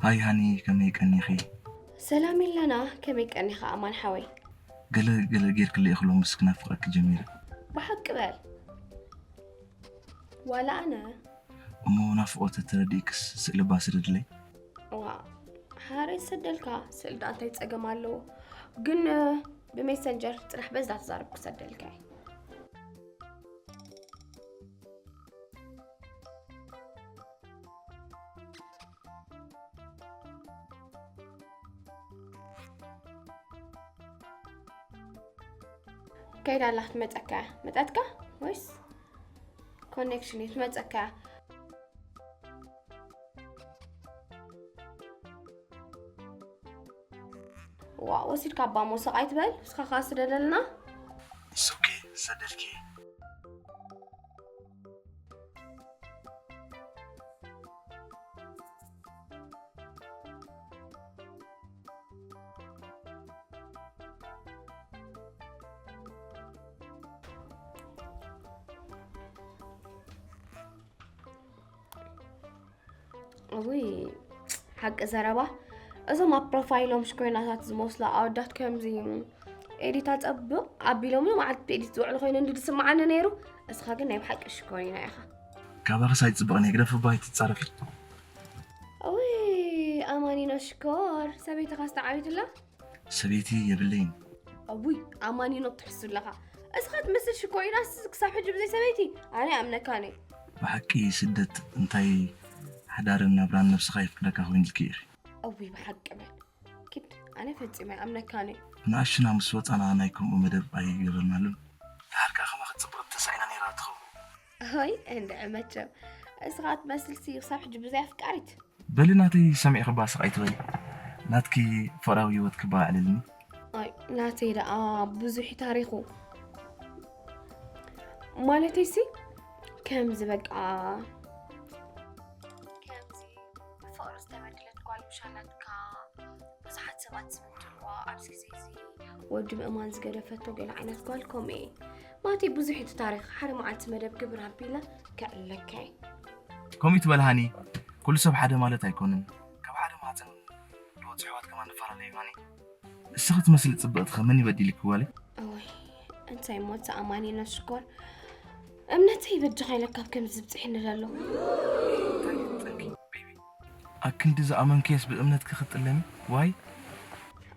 ሃይ ሃኒ ከመይ ቀኒኺ? ሰላም ኢለና ከመይ ቀኒኻ ኣማን ሓወይ? ገለ ገለ ጌርክለይ እኽሎም ምስ ክናፍቐኪ ጀሚረ። ብሓቂ በል ዋላ ኣነ እሞ ናፍቖተ ተረዲእክስ ስእሊ እባ ስደድለይ። ዋ ሓረይ ዝሰደልካ ስእሊ ደኣ እንታይ ጸገም ኣለዎ? ግን ብሜሰንጀር ጽራሕ በዛ ተዛረብ ክሰደልካ እየ። ከይዳ ኣላ ክትመፀካ እያ መጣትካ ወይስ ኮኔክሽን እዩ ትመፀካ እያ ዋ ወሲድካ ኣባ ሞሰቕ ኣይትበል እስኻ ኸዓ ስደደልና It's okay ሰደድኪ ውይ ሓቂ ዘረባ እዞም ኣብ ፕሮፋይሎም ሽኮይናታት ዝመስሉ ኣወዳት ከምዚ ኤዲት ኣፀብቕ ኣቢሎምሉ መዓልቲ ብኤዲት ዝውዕሉ ኮይኑ እንዲ ዝስምዓኒ ነይሩ እስኻ ግን ናይ ብሓቂ ሽኮይና ኢኻ ካባኽስ ኣይፅብቕን እየ ግደፍ እባ ኣይትፃረፊ እውይ ኣማኒኖ ሽኮር ሰበይትኻ ዝተዓቢትላ ሰበይቲ የብለይን እውይ ኣማኒኖ ትሕሱ ኣለኻ እስኻ ትመስል ሽኮይናስ ክሳብ ሕጂ ብዘይ ሰበይቲ ኣነ ኣምነካኒ ብሓቂ ስደት እንታይ ሓዳርን ናብራን ነብስኻ የፍቅደካ ኮይንልኪ ኢኺ እውይ ብሓቂ በል ኪድ ኣነ ፈጺመ ኣምነካኒ ንኣሽና ምስ ወፃና ናይ ከምኡ መደብ ኣይገበርናሉን ድሓር ከዓ ከማኺ ፅብቕቲ ተሳኢና ነይራ ትኸውን ሆይ እንድዒ መቸም እስኻ ትመስልሲ ክሳብ ሕጂ ብዘይ ኣፍቃሪት በሊ ናተይ ሰሚዕኺ ባስቕ ኣይትበሊ ናትኪ ፍቕራዊ ህይወት ክበዓዕልልኒ ኣይ ናተይ ደኣ ብዙሕ እዩ ታሪኹ ማለተይሲ ከምዚ በቃ ከምዚ ብፍቕሪ ዝተበደለት ጓል ምሻላትካ ብዙሓት ሰባት ዝምድልዋ ኣብዚ ግዜ እዚ ወዲ ምእማን ዝገደፈቶ ገለ ዓይነት ጓል ከምኡ እየ ማለተይ ብዙሕ እቲ ታሪኽ ሓደ መዓልቲ መደብ ግብር ኣቢለ ከዕለካ እየ ከምኡ ትበልሃኒ ኩሉ ሰብ ሓደ ማለት ኣይኮንን ካብ ሓደ ማህፀን ዝወፁ ኣሕዋት ከማን ንፈላለዩ ሃኒ እስኺ ትመስሊ ፅብቕትኸ መን ይበዲልኪ ጓለይ እወይ እንታይ ሞት ኣማኒኖ ሽኮር እምነተይ በጃኻ ኢለ ካብ ከምዚ ዝብፅሕኒ ዘሎ ኣክንዲ ዝኣመንክየስ ብእምነትኪ ክትጥለሚ ዋይ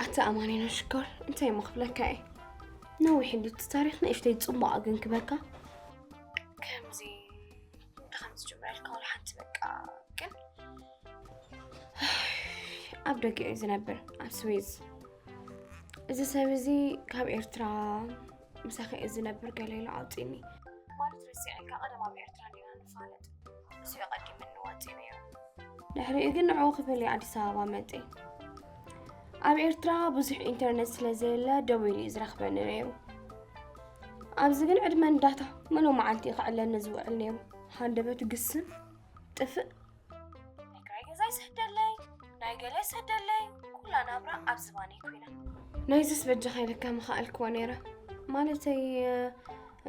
ኣታ ኣማኒኖ ሽኮር እንታይ እሞ ክብለካ እየ ነዊሕ እንዲ እቲ ታሪኽ ንእሽተይ ፅቡቕ ግን ክበካ ከምዚ ከምዚ ጀምረልካ ወላ ሓንቲ በቃ ግን ኣብ ደገ እዩ ዝነብር ኣብ ስዊዝ እዚ ሰብ እዚ ካብ ኤርትራ ምሳኺ እዩ ዝነብር ገለ ኢሉ ኣውፂኒ ማለት ረሲዐልካ ቀደም ኣብ ኤርትራ ዲና ንፋለጥ እሱ እዩ ቀዲምኒ ወፂኡ ነይሩ ድሕሪኡ ግን ንዕኡ ክፈለይ ኣዲስ ኣበባ መፅእ ኣብ ኤርትራ ብዙሕ ኢንተርነት ስለ ዘየለ ደዊሉ እዩ ዝረኽበኒ ነይሩ። ኣብዚ ግን ዕድመን ዳታ ምሉእ መዓልቲ ክዕለኒ ዝውዕል ነይሩ። ሃንደበቱ ግስም ጥፍእ ናይ ክራይ ገዛ ይሰደለይ፣ ናይ ገለ ይሰደለይ፣ ኩላ ናብራ ኣብ ዝባነይ ኮይና። ናይዝስ በጃኻ ኢለካ ምኸኣልክዎ ነይረ። ማለተይ፣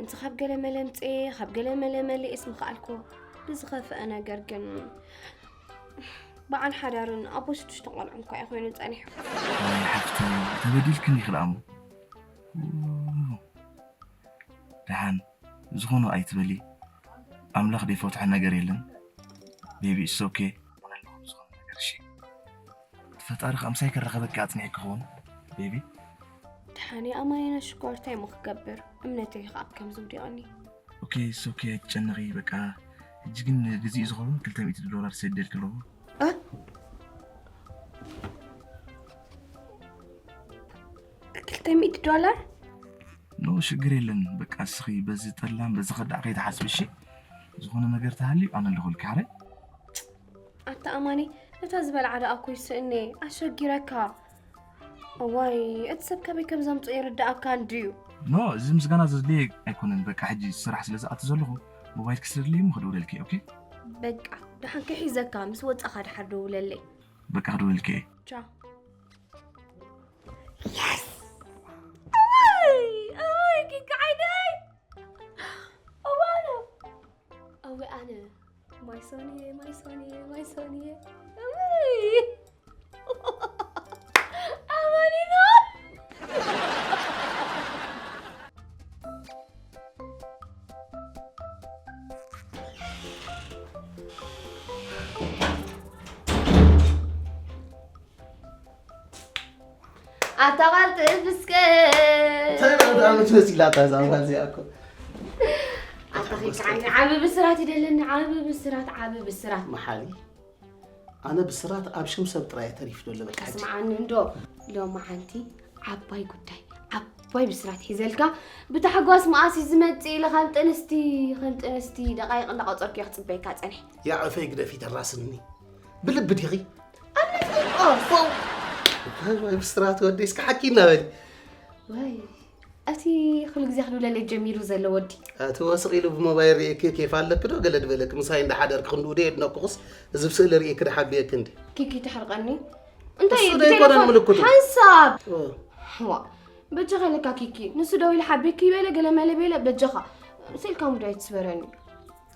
እንተ ካብ ገለ መለ ምጽኤ፣ ካብ ገለ መለ መሊኤስ ምኸኣልክዎ። ብዝኸፍአ ነገር ግን፣ በዓል ሓዳርን ኣቦ ሽዱሽተ ቆልዑን እኳ እዩ ኮይኑ ጸኒሑ። ኣይ ሓፍተይ፣ ተበዲልክን ኢኺ ደኣ እሞ። ደሓን፣ ዝኾነ ኣይትበሊ። ኣምላኽ ዘይፈትሖ ነገር የለን። ቤቢ፣ it's okay። ዝኾነ ነገር፣ እሺ? ፈጣሪ ከኣ ምሳይ ከራኸበኪ ኣጽኒዑ ክኸውን፣ ቤቢ። ደሓን፣ ኣማኒና ሽኮር፣ እንታይ እሞ ክገብር? እምነተይ ከኣ ከምዚ ውዲቐኒ። ኦኬ፣ it's okay፣ ኣይትጨነቒ። በቃ፣ ሕጂ ግን ንግዚኡ ዝኸውን ክልተ ሚእቲ ዶላር ሰደልኪ ኣለኹ። እ? ክልተ ሚእቲ ዶላር? ኖ፣ ሽግር የለን። በቃ፣ እስኺ በዚ ጠላም፣ በዚ ከዳዕ ከይትሓስቢ፣ እሺ? ዝኾነ ነገር ተሃልዩ፣ ኣነ ኣለኹልኪ፣ ሓራይ? ኣታ ኣማኒ፣ ነታ ዝበልዓ ደኣ እኮ ይስእኒ፣ ኣሸጊረካ። እዋይ፣ እቲ ሰብ ከመይ ከም ዘምጽኦ ይርድኣካ እንድዩ። ኖ፣ እዚ ምስጋና ዘድልየ ኣይኮነን። በቃ፣ ሕጂ ስራሕ ስለ ዝኣቱ ዘለኹ፣ ሞባይል ክስደድለይ እሞ ክድውለልኪ፣ ኦኬ? በቃ፣ ደሓን ክሒዘካ፣ ምስ ወጻኻ ደሓር ደውለለይ። በቃ፣ ክድውለልኪ እየ። ቻው። የስ! እዋይ፣ እዋይ፣ ኪኪ ዓይነይ! እዋይ፣ ኣነ! እዋይ፣ ኣነ! ማይ ሶንየ፣ ማይ ሶንየ፣ ማይ ሶንየ። እውይ! ኣማኒኖ! ኣታ ቃልቲ ብስከ እንታይ ማለት ዓመት መሲላታ እዛ ጓል እዚኣ እኮ። ኣታ ኺ ከዓኒ ዓቢ ብስራት ይደለኒ፣ ዓቢ ብስራት፣ ዓቢ ብስራት። መሓሪ፣ ኣነ ብስራት ኣብ ሽም ሰብ ጥራይ ተሪፍ ዘሎ በቃ ሕጂ። ስምዓኒ እንዶ፣ ሎማዓንቲ ዓባይ ጉዳይ፣ ዓባይ ብስራት ሒዘልካ፣ ብታሕጓስ መኣስ እዩ ዝመጽእ ኢለ ከም ጥንስቲ፣ ከም ጥንስቲ ደቃይቕ እንዳቆጸርኩ እየ ክጽበየካ ጸኒሐ። ያዕፈይ ግደፊ ተራስኒ። ብልቢ ዲኺ? ኣነ ፍልጦ። ዋው! እንታይ ወይ ብስራት ወደይ እስከ ሓኪና በሊ። ወይ፣ እቲ ኩሉ ግዜ ክድውለለይ ጀሚሩ ዘሎ ወዲ። እቲ ወስቕ ኢሉ ብሞባይል ርእየኪ ኬፍ ኣለኪ ዶ ገለ ድበለኪ? ምሳይ እንዳሓደርኪ ክንድኡ ዶ የድነቅኩስ፣ እዚ ብስእሊ ርእየኪ ድሓብየኪ እንዲ። ኪኪ ትሕርቀኒ? እንታይ እሱ ዶ ኣይኮነን ብቴሌፎን ምልክቱ? ሓንሳብ? ኦ። ዋ፣ በጃኻ ኢለካ ኪኪ፣ ንሱ ደው ኢሉ ሓብየኪ ይበለ ገለ መለ በለ፣ በጃኻ። ስኢልካ ሙዳይ ትስበረኒ።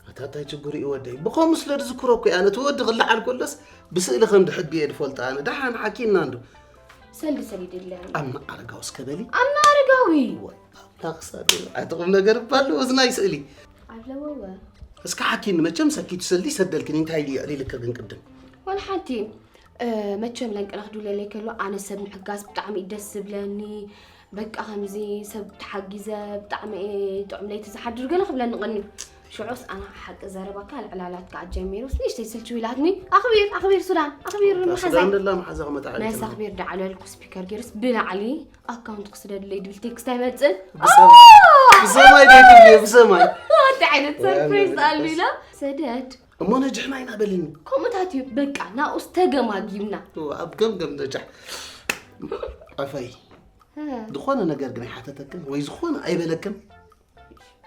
ኣታ እንታይ ችግሩ እዩ ወደይ? ብኸምኡ ስለ ዝዝክሮ እኮ እየ ኣነ እቲ ወዲ ክለዓል ከሎስ ብስእሊ ከም ድሕብየ ድፈልጦ ኣነ። ደሓን ሓኪና እንዶ። ሰልዲ ሰሊደለያ። ኣምና ኣረጋዊ እስከ በሊ። ኣምና ኣረጋዊ። ወይ ኣምላኽ ሳዶ። ኣቲ ቁም ነገር እባ ኣለዎ እዚ ናይ ስእሊ። ኣለዎ ወ። እስከ ሓኪኒ መቸም ሰኪቱ ሰልዲ ሰደልክኒ እንታይ ኢሉ የዕሊልካ ግን ቅድም? ወላ ሓንቲ፣ እ፣ መቸም ለንቅና ክድውለለይ ከሎ ኣነ ሰብ ምሕጋዝ ብጣዕሚ እዩ ደስ ዝብለኒ። በቃ ከምዚ ሰብ ተሓጊዘ ብጣዕሚ እየ ጥዑም ለይቲ ዝሓድር ገለ ክብለኒ ቀንዩ። ሽዑስ ኣነ ሓቂ ዘረባካ ልዕላላትካ ኣጀሚሩስ ንእሽተይ ስልችው ኢላትኒ። ኣኽቢር፣ ኣኽቢር ሱዳን፣ ኣኽቢር እታ መሓዛይ። ሱዳን ደላ መሓዛ ክመጣ መስ ኣይትብሎ። ኣኽቢር ዳዕለልኩ ስፒከር ገይሩስ ብላዕሊ ኣካውንት ክስደድለይ ድብል ቴክስት ኣይመጽእን። ብሰማይ፣ ኦ! ብሰማይ ዶ ትብልዮ? ብሰማይ። እንታይ ዓይነት ወይ ሰርፕራይዝ ኣነ ኣሉ ኢላ? ሰደድ። እሞ ነጅሕና ኢና በልኒ። ከምኡታት እዩ፣ በቃ ናብኡስ ተገማጊምና። ኦ፣ ኣብ ገምገም ነጃሕ። ኣፈይ። እ። ዝኾነ ነገር ግን ኣይሓተተክን ወይ ዝኾነ ኣይበለክን?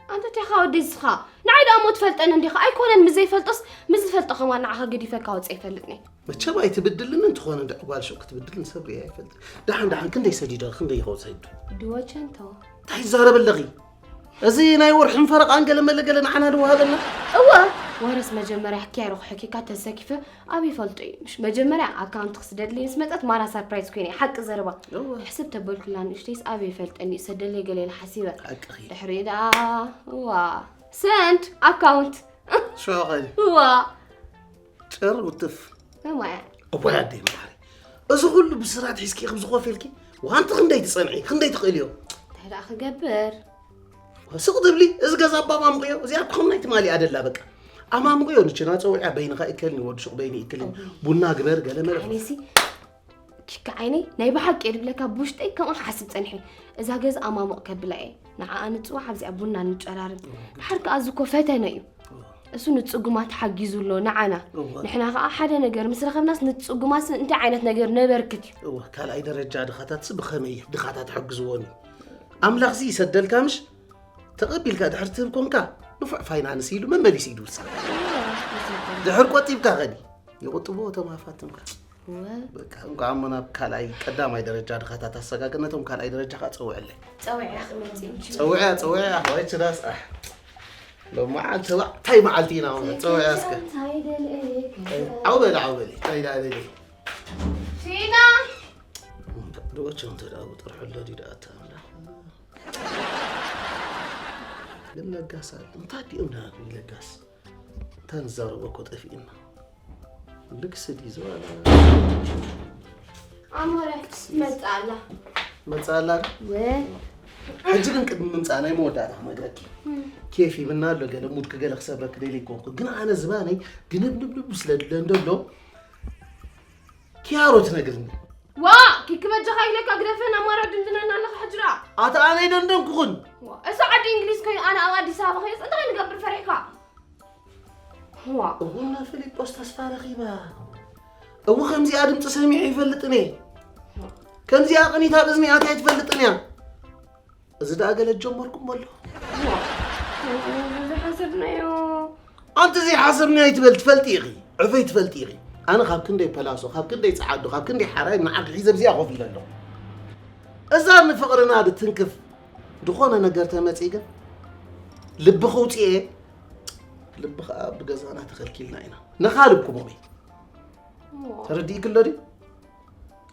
ኣንተ ቴኻ ወዲ ዝኻ፣ ንዓይ ደኣ እሞ ትፈልጠኒ እንዲኻ፣ ኣይኮነን ምስ ዘይፈልጦስ፣ ምስ ዝፈልጦ ከማን ንዓኻ ገዲፈካ ወፀ ይፈልጥኒ። መቸም ኣይትብድልን፣ እንተኾነ እንድዒ ጓል ሹቕ ክትብድልን ሰብ ሪኣ ኣይፈልጥን። ደሓን ደሓን ክንደይ ሰዲዶ፣ ክንደይ ይኸውን ሰዲዱ? ድወቸንቶ። እንታይ ትዛረቢ ኣለኺ? እዚ ናይ ወርሕን ፈረቓን ገለ መለ ገለ ንዓና ድወሃበና? እወ፣ ወረስ መጀመርያ ሕክያ ርኹ ሕኪካ ተሰኪፈ ኣብ ይፈልጦ እዩ። ምሽ መጀመርያ ኣካውንት ክስደድለይ ምስ መጸት ማራ ሰርፕራይዝ ኮይነ፣ ሓቂ ዘረባ። እወ። ሕስብ ተበልኩላ ንእሽተይስ ኣብ ይፈልጠኒ እዩ፣ ሰደለይ ገለ ኢለ ሓሲበ። ሓቅኺ። ድሕሪኡ ደኣ፣ እዋ፣ ሰንድ ኣካውንት። ሽዑ ኸዲ። እዋ። ጭር ውትፍ። እማ እያ። እዋይ ኣደይ መሓሪ። እዚ ኩሉ ብስራት ሒዝኪ ኢኺ ዝኾፍ ኢልኪ? ዋንቲ ክንደይ ትጸንዒ? ክንደይ ትኽእልዮ? እንታይ ደኣ ክገብር? ስቕ ትብሊ? እዚ ገዛ እባ ኣማሙቕዮ። እዚኣ እኮ ከም ናይ ትማሊ ኣደላ በቃ። ኣማሙቕዮ ንችና ጸዊዓ በይንኻ ይከልኒ ወዲ ሹቕ በይኑ ይክልኒ። እም። ቡና ግበር ገለ መለ። ዓይነይሲ ኪካ ዓይነይ ናይ ብሓቂ እየ ድብለካ ብውሽጠይ ከምኡ ክሓስብ ጸኒሐ። እዛ ገዛ ኣማሙቕ ከብላ እየ። ንዓኣ ንጽዋዕ ኣብዚኣ ቡና ንጨራርብ። እም። ድሓር ከኣ እዚ እኮ ፈተነ እዩ። እም። እሱ ንጽጉማት ሓጊዙ ኣሎ ንዓና። እወ። ንሕና ኸኣ ሓደ ነገር ምስ ረኸብናስ ንጽጉማት እንታይ ዓይነት ነገር ነበርክት እዩ? እወ፣ ካልኣይ ደረጃ ድኻታትስ ብኸመይ ድኻታት ሕግዝዎን እዩ? ኣምላኽዚ ይሰደልካ ምሽ? ተቐቢልካ ድሕር ትህብ ኮንካ፣ ንፉዕ ፋይናንስ ኢሉ መመሊስ ኢዱ ውስድ። ድሕር ቆጢብካ ኸዲ፣ ይቑጥቦ እቶም ሃፋትምካ። እወ። በቃ፣ እንኳዕ እሞ ናብ ካልኣይ፣ ቀዳማይ ደረጃ ድኻታት ኣሰጋገ፣ ነቶም ካልኣይ ደረጃ ኸኣ ጸውዕለይ። ጸውዕያ ክመጽእ እንጂ። ጸውዕያ፣ ጸውዕያ፣ ወይ ችዳስ፣ ኣሕ። ሎመዓልቲ ተባዕታይ መዓልቲ ኢና፣ ጸውዕያ እስከ። እንታይ ደልየ? ዓው በሊ፣ ዓው በሊ፣ እንታይ ደልየ? ፊና! ደወቸው እንተ ደኣ ብጥርሑ ኣሎ ድዩ ደኣ እታ ኣምላኽ? ግን ለጋስ ኣለ። እንታይ ድዮም ደኣ ለጋስ? እንታይ ንዛረቦ እኮ ጠፊእና። ልግሲ ድዩ ዝባላ? ኣሞረ፣ መጻ ኣላ። መጻ ኣላ? ወ- ሕጂ ግን ቅድሚ ምምጻእ ናይ መወዳእታ ክነግረኪ። ኬፍ ይብና ኣሎ፣ ገለ ሙድኪ ገለ ክሰብረኪ ደልየ ይኮንኩ። ግን ኣነ ዝባነይ ግንብንብንብ ስለ ድለ እንደሎ፣ ኪያሮ ትነግርኒ። ዋ! ኪኪ በጃኻ ኢለካ ግደፈን፣ ኣማራ ድንድነና ኣለኻ ሕጂ ደኣ። ኣታ ኣነ ኣይደንደንኩኽን። ዋ! እዛ ዓዲ እንግሊዝ ኮይኑ ኣነ ኣብ ኣዲስ ኣበባ ከይወጽእ እንታይ ንገብር ፈሪሕካ? ዋ! እውና ፊሊጶስ ተስፋ ረኺባ። እው ከምዚኣ ድምፂ ሰሚዐ ይፈልጥን እየ። ከምዚኣ ቅኒት ኣብ እዝኒ ኣትያ ኣይትፈልጥን እያ። እዚ ደኣ ገለ ጀመርኩም ኣሎ። ዋ! እዚ ሓሰብናዮ። ኣንቲ ዘይሓሰብኒ ኣይትበል፣ ትፈልጢ ኢኺ። ዕፈይ ትፈልጢ ኢኺ። ኣነ ካብ ክንደይ ፐላሶ፣ ካብ ክንደይ ጸዓዱ፣ ካብ ክንደይ ሓራይ ንዓኺ ሒዘ ብዚኣ ኮፍ ኢለ ኣለኹ። እዛ ንፍቕርና ድትንክፍ ድኾነ ነገር ተመጺእ ግን ልቢ ከውጽኤ፣ ልቢ ኸኣ ብገዛና ተኸልኪልና ኢና። ነኻልብኩም ኦሜ። ተረዲእኪ ኣሎ ድዩ?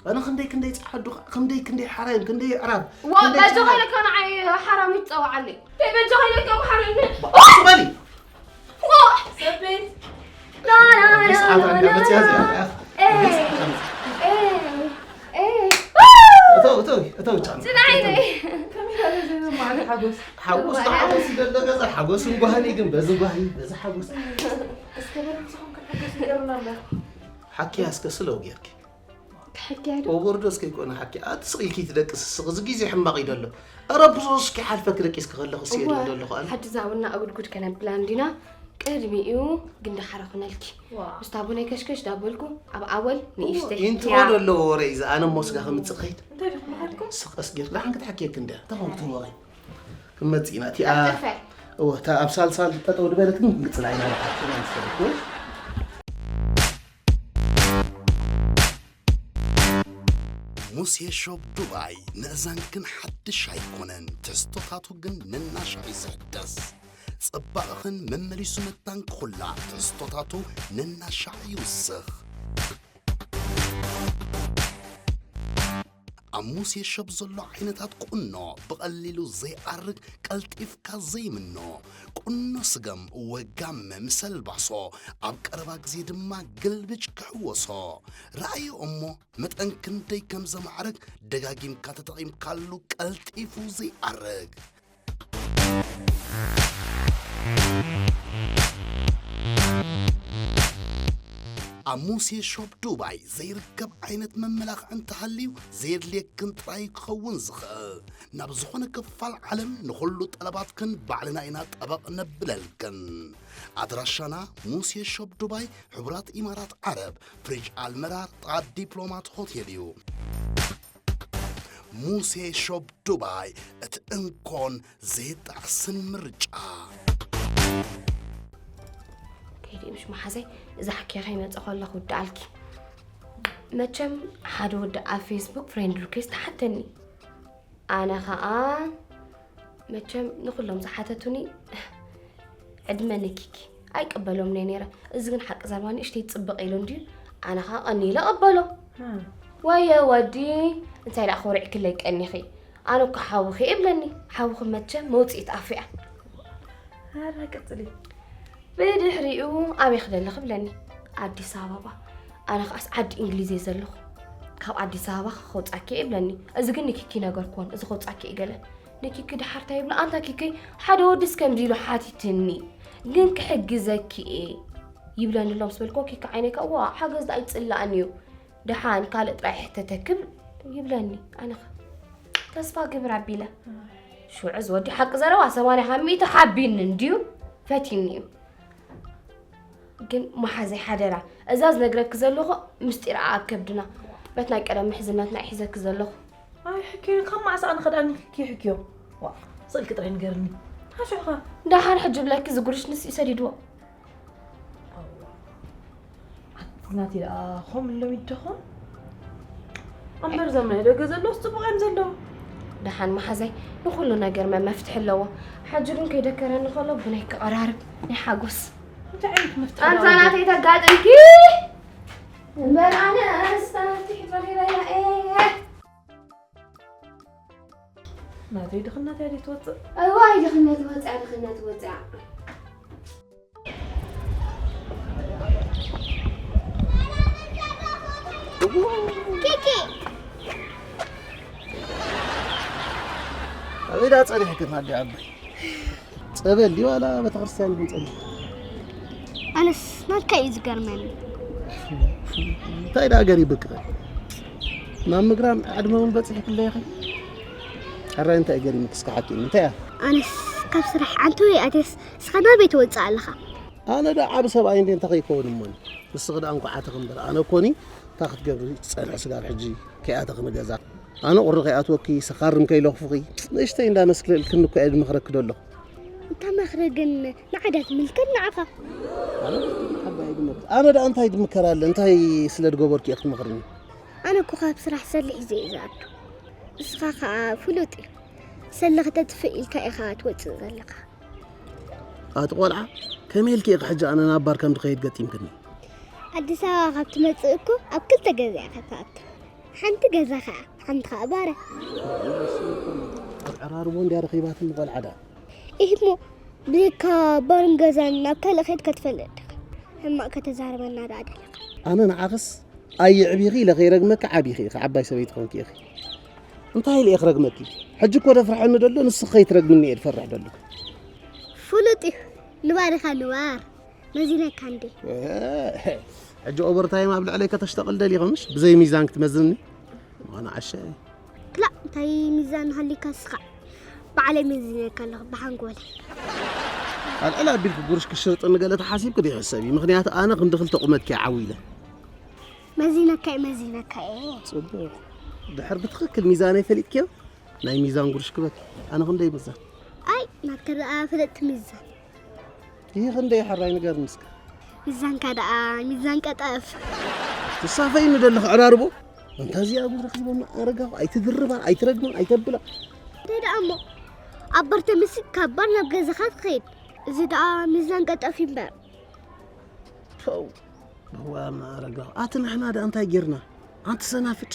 ኣነ ክንደይ ክንደይ ጸዓዱ፣ ክንደይ ክንደይ ሓራይም፣ ክንደይ ኣዕራብ፣ ዋ፣ ክንደይ በጃኻ ጭላ- ኢለካ ንዓይ ሓራም ይትጸውዓለይ። ደይ በጃኻ ኢለካ ሓራም። ባእሱ በሊ። ዋ! ሰበይት። ላ፣ ላ፣ ላ፣ ሰዓት ላ፣ ኣንዳ ላ፣ መጽያ ላ። እዚኣ። ኤ፣ ኤ፣ ኤ። እተው፣ እተው፣ እተው፣ ጫን። ጽናዒ እተው። ነይ። ከመይ ኢላ ዘዘማዕሪ ሓጎስ? ሓጎስ፣ ሓጎስ ይደለ ገዛ፣ ሓጎስን ጓህኒ ግን በዚ ጓህኒ፣ በዚ ሓጎስ። እስከ በል፣ ንስኹም ከን ሓጎስ ይገርና እምበር። ሓኪያ እስከ ስለው ጌርኪ። ክሕኪያ ዶ? ኦቨርዶስ ከይኮነ ሓኪ፣ ኣቲ ስቕ ኢልኪ ትደቅስ ስቕ፣ እዚ ግዜ ሕማቕ እዩ ደሎ። ኧረ ብዙ እስኪ ሓልፈኪ ደቂስኪ ከለኹ ስየ እወ፣ ደሎ ከኣ። ሓዲ ዛውና እጉድጉድ ከነብላ እንዲና፣ ቅድሚኡ ግን ደሓረ ኩነልኪ። ዋ። ምስታ ቡነይ ከሽከሽ ዳበልኩ፣ ኣብ ኣወል ንእሽተይ ኢንትሮ ክትያ። ደሎ ወረ እዩ፣ ኣነ እሞ ስጋ ከምጽእ ከይድ። እንታይ ዲኹም ሓድኩም? ስቕ ኣስጊር፣ ደሓን ክትሓኪየኪ እንድያ፣ እንታይ ኾንኩ ትወቒ? ክመጽእ ኢና፣ እቲኣ፣ ቀልጥፈ። እወ፣ እታ ኣብ ሳልሳል ጠጠው ዝበለት ግን ግጽላ ኢና፣ ንሓኪ መሰለኩ። ሙሴ ሾፕ ዱባይ ንእዛንክን ሓድሽ ኣይኮነን፣ ትሕዝቶታቱ ግን ነናሻዕ እዩ ዝሕደስ። ጽባቐኽን መመሊሱ መታን ክኹላዕ ትሕዝቶታቱ ነናሻዕ ይውስኽ። ኣብ ሙሴ ሾፕ ዘሎ ዓይነታት ቁኖ ብቐሊሉ ዘይኣርግ፣ ቀልጢፍካ ዘይምኖ፣ ቁኖ ስገም ወጋመ ምስ ኣልባሶ፣ ኣብ ቀረባ ግዜ ድማ ግልብጭ ክሕወሶ። ረኣዮ እሞ መጠን ክንደይ ከም ዘማዕርግ ደጋጊምካ ተጠቒምካሉ ቀልጢፉ ዘይኣርግ። ኣብ ሙሴ ሾፕ ዱባይ ዘይርከብ ዓይነት መመላኽዒ እንተሃልዩ ዘየድልየክን ጥራይ ክኸውን ዝኽእል። ናብ ዝኾነ ክፋል ዓለም ንኹሉ ጠለባትክን ባዕልና ኢና ጠበቕ ነብለልክን። ኣድራሻና ሙሴ ሾፕ ዱባይ፣ ሕቡራት ኢማራት ዓረብ፣ ፍሪጅ ኣልመራር፣ ጥቓ ዲፕሎማት ሆቴል እዩ። ሙሴ ሾፕ ዱባይ፣ እቲ እንኮን ዘይጣዕስን ምርጫ። ከይዲ ምሽ መሓዘይ፣ እዛ ሓኪያ ከይመፀ ከለኹ ውድኣልኪ። መቸም ሓደ ወዲ ኣብ ፌስቡክ ፍሬንድ ሪኩዌስት ሓተኒ። ኣነ ኸኣ መቸም ንኹሎም ዝሓተቱኒ ዕድመ ንኪኪ ኣይቅበሎም ነይ ነይረ። እዚ ግን ሓቂ ዘረባ ንእሽተይ ጽብቕ ኢሉ እንድዩ። ኣነ ኸኣ ቀኒለ እቕበሎ። እም። ወየ ወዲ፣ እንታይ ደኣ ኮሪዕክለይ ቀኒኺ? ኣነ እኮ ሓውኺ እብለኒ። ሓውኺ መቸም መውጽኢት ኣፉ እያ። ኧረ ቀጽሊ። ብድሕሪኡ ኣበይ ክደለኺ ብለኒ። ኣዲስ ኣበባ። ኣነ ኸኣስ ዓዲ እንግሊዝ እየ ዘለኹ። ካብ ኣዲስ ኣበባ ከውጻኪ እየ ብለኒ። እዚ ግን ንኪኪ ነገርክዎን፣ እዚ ከውጻኪ እዩ ገለ። ንኪኪ ደሓር እንታይ ይብሎ? ኣንታ ኪኪ፣ ሓደ ወድስ ከምዚ ኢሉ ሓቲትኒ፣ ግን ክሕግዘኪ እየ ይብለኒ ኣሎ ምስ በልክዎ፣ ኪኪ ዓይነይ ከኣ፣ ዋ፣ ሓገዝ ደኣ ይጽላእኒ እዩ። ደሓን ካልእ ጥራይ ሕተተኪ ይብለኒ። ኣነ ኸ ተስፋ ግብር ኣቢለ። ሽዑ እዚ ወዲ ሓቂ ዘረባ ሰማንያ ካብ ሚእቲ ሓቢኒ እንድዩ፣ ፈቲኒ እዩ። ግን መሓዘይ ሓደራ፣ እዛ ዝነግረኪ ዘለኹ ምስጢር ኣብ ከብድና፣ በቲ ናይ ቀደም ምሕዝነትና ይሕዘኪ ዘለኹ። ኣይ ሕኪ፣ ካብ መዓስ ኣነ ከድኣኒ ሕኪ ሕኪዮ? ዋ፣ ስእልኪ ጥራይ ንገርኒ። ሓሹዕኻ። ደሓር ሕጂ ብለኪ ዝጉርሽ ንስ ይሰዲድዎ። ኣዋ። ኣቲ ናቲ ደኣ ኾም ኢሎም ይደኾን? ኣምበር ዘም ናይ ደገ ዘለውስ ጽቡቕ እዮም ዘለዉ። ደሓን መሓዘይ ንኹሉ ነገር መ-፣ መፍትሒ ኣለዎ። ሕጂ ግን ከይደከረኒ ከሎ ብናይ ክቐራርብ ናይ ሓጎስ። እንታይ ዓይነት መፍትሒ ኣንታ ኣለዎ? ናተይ ተጋጥምኪ። እምበር ኣነስ ተመፍትሒ ተሪረያ እየ። ናተይ ድኽነት እያ ድዩ ትወጽእ? እዋይ ድኽነት ወጽያ፣ ድኽነት ወጽያ። ኪኪ። ኣበይ ደኣ ጸኒሕክን ኣዲ ዓባይ? ጸበል ድዩ ዋላ ቤተክርስትያን ይኹን ጸኒሕ? ኣነስ ናትካ እዩ ዝገርመኒ። እንታይ ደኣ ገሪምኪ? ናብ ምግራም ዕድመ እውን በጺሕክለይ ኢኺ። ሕራይ እንታይ ገሪምኪ እስከ ሓቂ? እንታይ እያ? ኣነስ ካብ ስራሕ ዓንተወይ ኣትየስ እስኻ ናበይ ትወጽእ ኣለኻ? ኣነ ደኣ ዓቢ ሰብኣይ እንዴ እንታይ ከይከውን እሞኒ? ንስኺ ደኣ እንኳዕ ኣተኺ እምበር፣ ኣነ እኮኒ እንታይ ክትገብሪ ትጸንሒ ስጋብ ሕጂ ከይኣተኺ ንገዛ። ኣነ ቁሪ ከይኣትወኪ፣ ሰኻርም ከይለኽፉኺ፣ ንእሽተይ እንዳመስክለልክኒ እኮ እየ ዝመኽረኪ ዘለኹ። እታ መኽሪ ግን ንዓዳ ትምልከት ንዓኻ። ኣነ ዓባይ ድመክር። ኣነ ደኣ እንታይ ድምከር ኣለ? እንታይ ስለ ዝገበርኩ እየ ክትመኽርኒ? ኣነ እኮ ካብ ስራሕ ሰሊሕ እየ ዝኣቱ። ንስኻ ኸኣ ፍሉጥ እዩ። ሰለ ክተጥፍእ ኢልካ ኢኻ ትወጽእ ዘለኻ። ኣቲ ቆልዓ፣ ከመይ ኢልኪ ኢኺ ሕጂ ኣነ ናብ ባር ከም ዝኸይድ ገጢምክኒ? ኣዲስ ኣበባ ካብ ትመጽእ እኮ ኣብ ክልተ ገዛ ኢኻ ትኣቱ። ሓንቲ ገዛ ኸኣ፣ ሓንቲ ኸኣ ባር። ኣብ ዕራርቦ እንድያ ረኺባትኒ ቆልዓ ደኣ። ኢሂ እሞ፣ ብዘይካ ባርን ገዛን ናብ ካልእ ኸይድካ ትፈልጥ ዲኻ? ሕማቕ ከተዛርበና ደኣ ደሊኻ። ኣነ ንዓኽስ ኣየዕቢኺ ኢለ ከይረግመኪ ዓቢኺ ኢኺ፣ ዓባይ ሰበይቲ ኾንኪ ኢኺ። እንታይ ኢለ እየ ክረግመኪ? ሕጂ እኮ ደፍርሐኒ ደሎ ንስኺ ከይትረግምኒ እየ ዝፈርሕ ደለኹ። ፍሉጥ እዩ። ንባር ኢኻ ንባር። መዚነካ እንዴ? እህ፣ ሕጂ ኦቨርታይም ኣብ ልዕለይ ከተሽተቕል ደሊኺ ምሽ? ብዘይ ሚዛን ክትመዝንኒ? ምዃኑ ዓሸ። ክላእ፣ እንታይ ሚዛን ሃሊካ እስኻ? ባዕለይ መዚነካ ኣለኹ ብሓንጎለይ። ኣልዕል ኣቢልኪ ጉርሽ ክሽርጥኒ ገለ ተሓሲብኪ ዲኺ ሕሰቢ? ምኽንያቱ ኣነ ክንዲ ክልተ ቁመትኪ እየ ዓው ኢለ። መዚነካ እየ፣ መዚነካ እየ። ጽቡቕ። ድሕር ብትኽክል ሚዛነይ ፈሊጥክዮ? ናይ ሚዛን ጉርሽ ክበኪ። ኣነ ክንደይ ይምዘን? ኣይ፣ ናትካ ደኣ ፍልጥቲ ሚዛን። ይህ ክንደይ ሕራይ ንገርኒ እስከ። ሚዛንካ ደኣ ሚዛን ቀጠፍ። ትሳፈይኒ ደለኺ ዕራርቦ? እንታ እዚኣ ጉድ ረኺቦማ ኣረጋኹ። ኣይትድርባ፣ ኣይትረግማ፣ ኣይተብላ። እንታይ ደኣ እሞ? ኣብ ባር ተምሲ ካብ ባር ናብ ገዛኻ ትኸይድ። እዚ ደኣ ሚዛን ቀጠፍ ይምበር። ፖው፣ እዋና ኣረጋዊ፣ ኣቲ ንሕና ደኣ እንታይ ጌርና? ኣንቲ ሰናፍጭ፣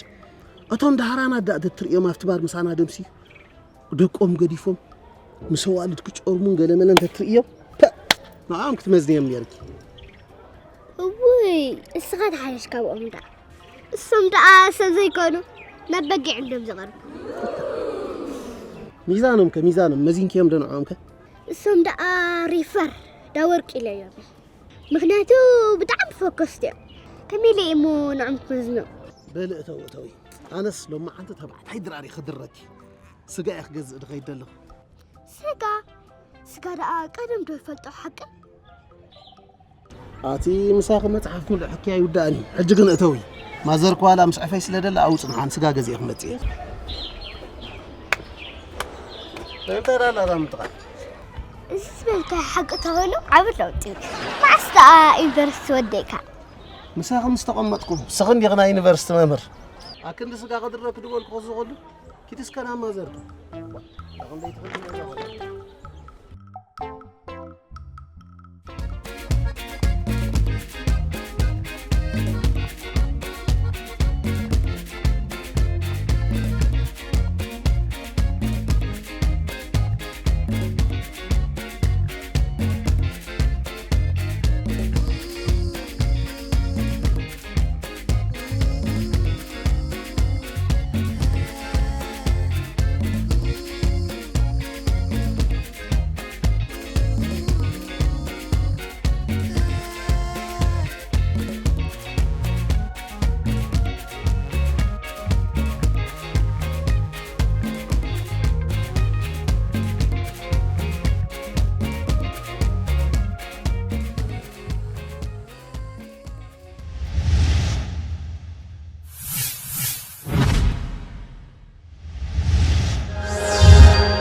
እቶም ደሃራናት ደኣ ተትርእዮም ኣብቲ ባር ምሳና ደምሲ፣ ደቆም ገዲፎም፣ ምስ ኣዋልድ ክጨርሙን ገለመለን ተትርእዮም፣ ፐ፣ ንዕኦም ክትመዝንዮም ኔርኪ። እውይ፣ እስኻ ተሓይሽ ካብኦም ደኣ። እሶም ደኣ ሰብ ዘይኮኑ፣ ናብ በጊዕ እንድዮም ዝቐርቡ። ሚዛኖም ከ፣ ሚዛኖም መዚንክዮም ዶ ንዕኦም ከ? እሶም ደኣ ሪፈር፣ ዳ ወርቂ ኢለዮም። ምኽንያቱ ብጣዕሚ ፈኮስቲ እዮም። ከመይ ኢለ እየ እሞ ንዕኦም ክመዝኖም? በሊ እተዊ፣ እተዊ። ኣነስ ሎማዓንቲ ተባዕታይ ድራር እየ ክድረኪ። ስጋ እየ ክገዝእ ድኸይድ ደለኹ። ስጋ? ስጋ ደኣ ቀደም ዶ ይፈልጦ ሓቂ? ኣቲ ምሳኺ መጽሓፍ ምሉእ ሕክያ ይውዳእኒ። ሕጂ ግን እተዊ። ማዘር ኳላ ምስ ዕፈይ ስለ ደላ ኣብኡ ጽንሓን ስጋ ገዚኤ ክመጽእ እየ። እንታይ ደኣ ኣላ እዛ ምጥቓ? እዚ ዝበልካዮ ሓቂ ተኾይኑ ዓቢ ለውጢ እዩ። መዓስ ደኣ ዩኒቨርሲቲ ወዲእካ? ምሳኺ ምስ ተቐመጥኩ፣ ንስኺ እንዲኺ ናይ ዩኒቨርሲቲ መምህር። ኣክንዲ ስጋ ክድረኪ ድበልኩ ክዝኸሉ፣ ኪዲ እስከ ናብ ማዘር። ኣኽንደይ ትኽእል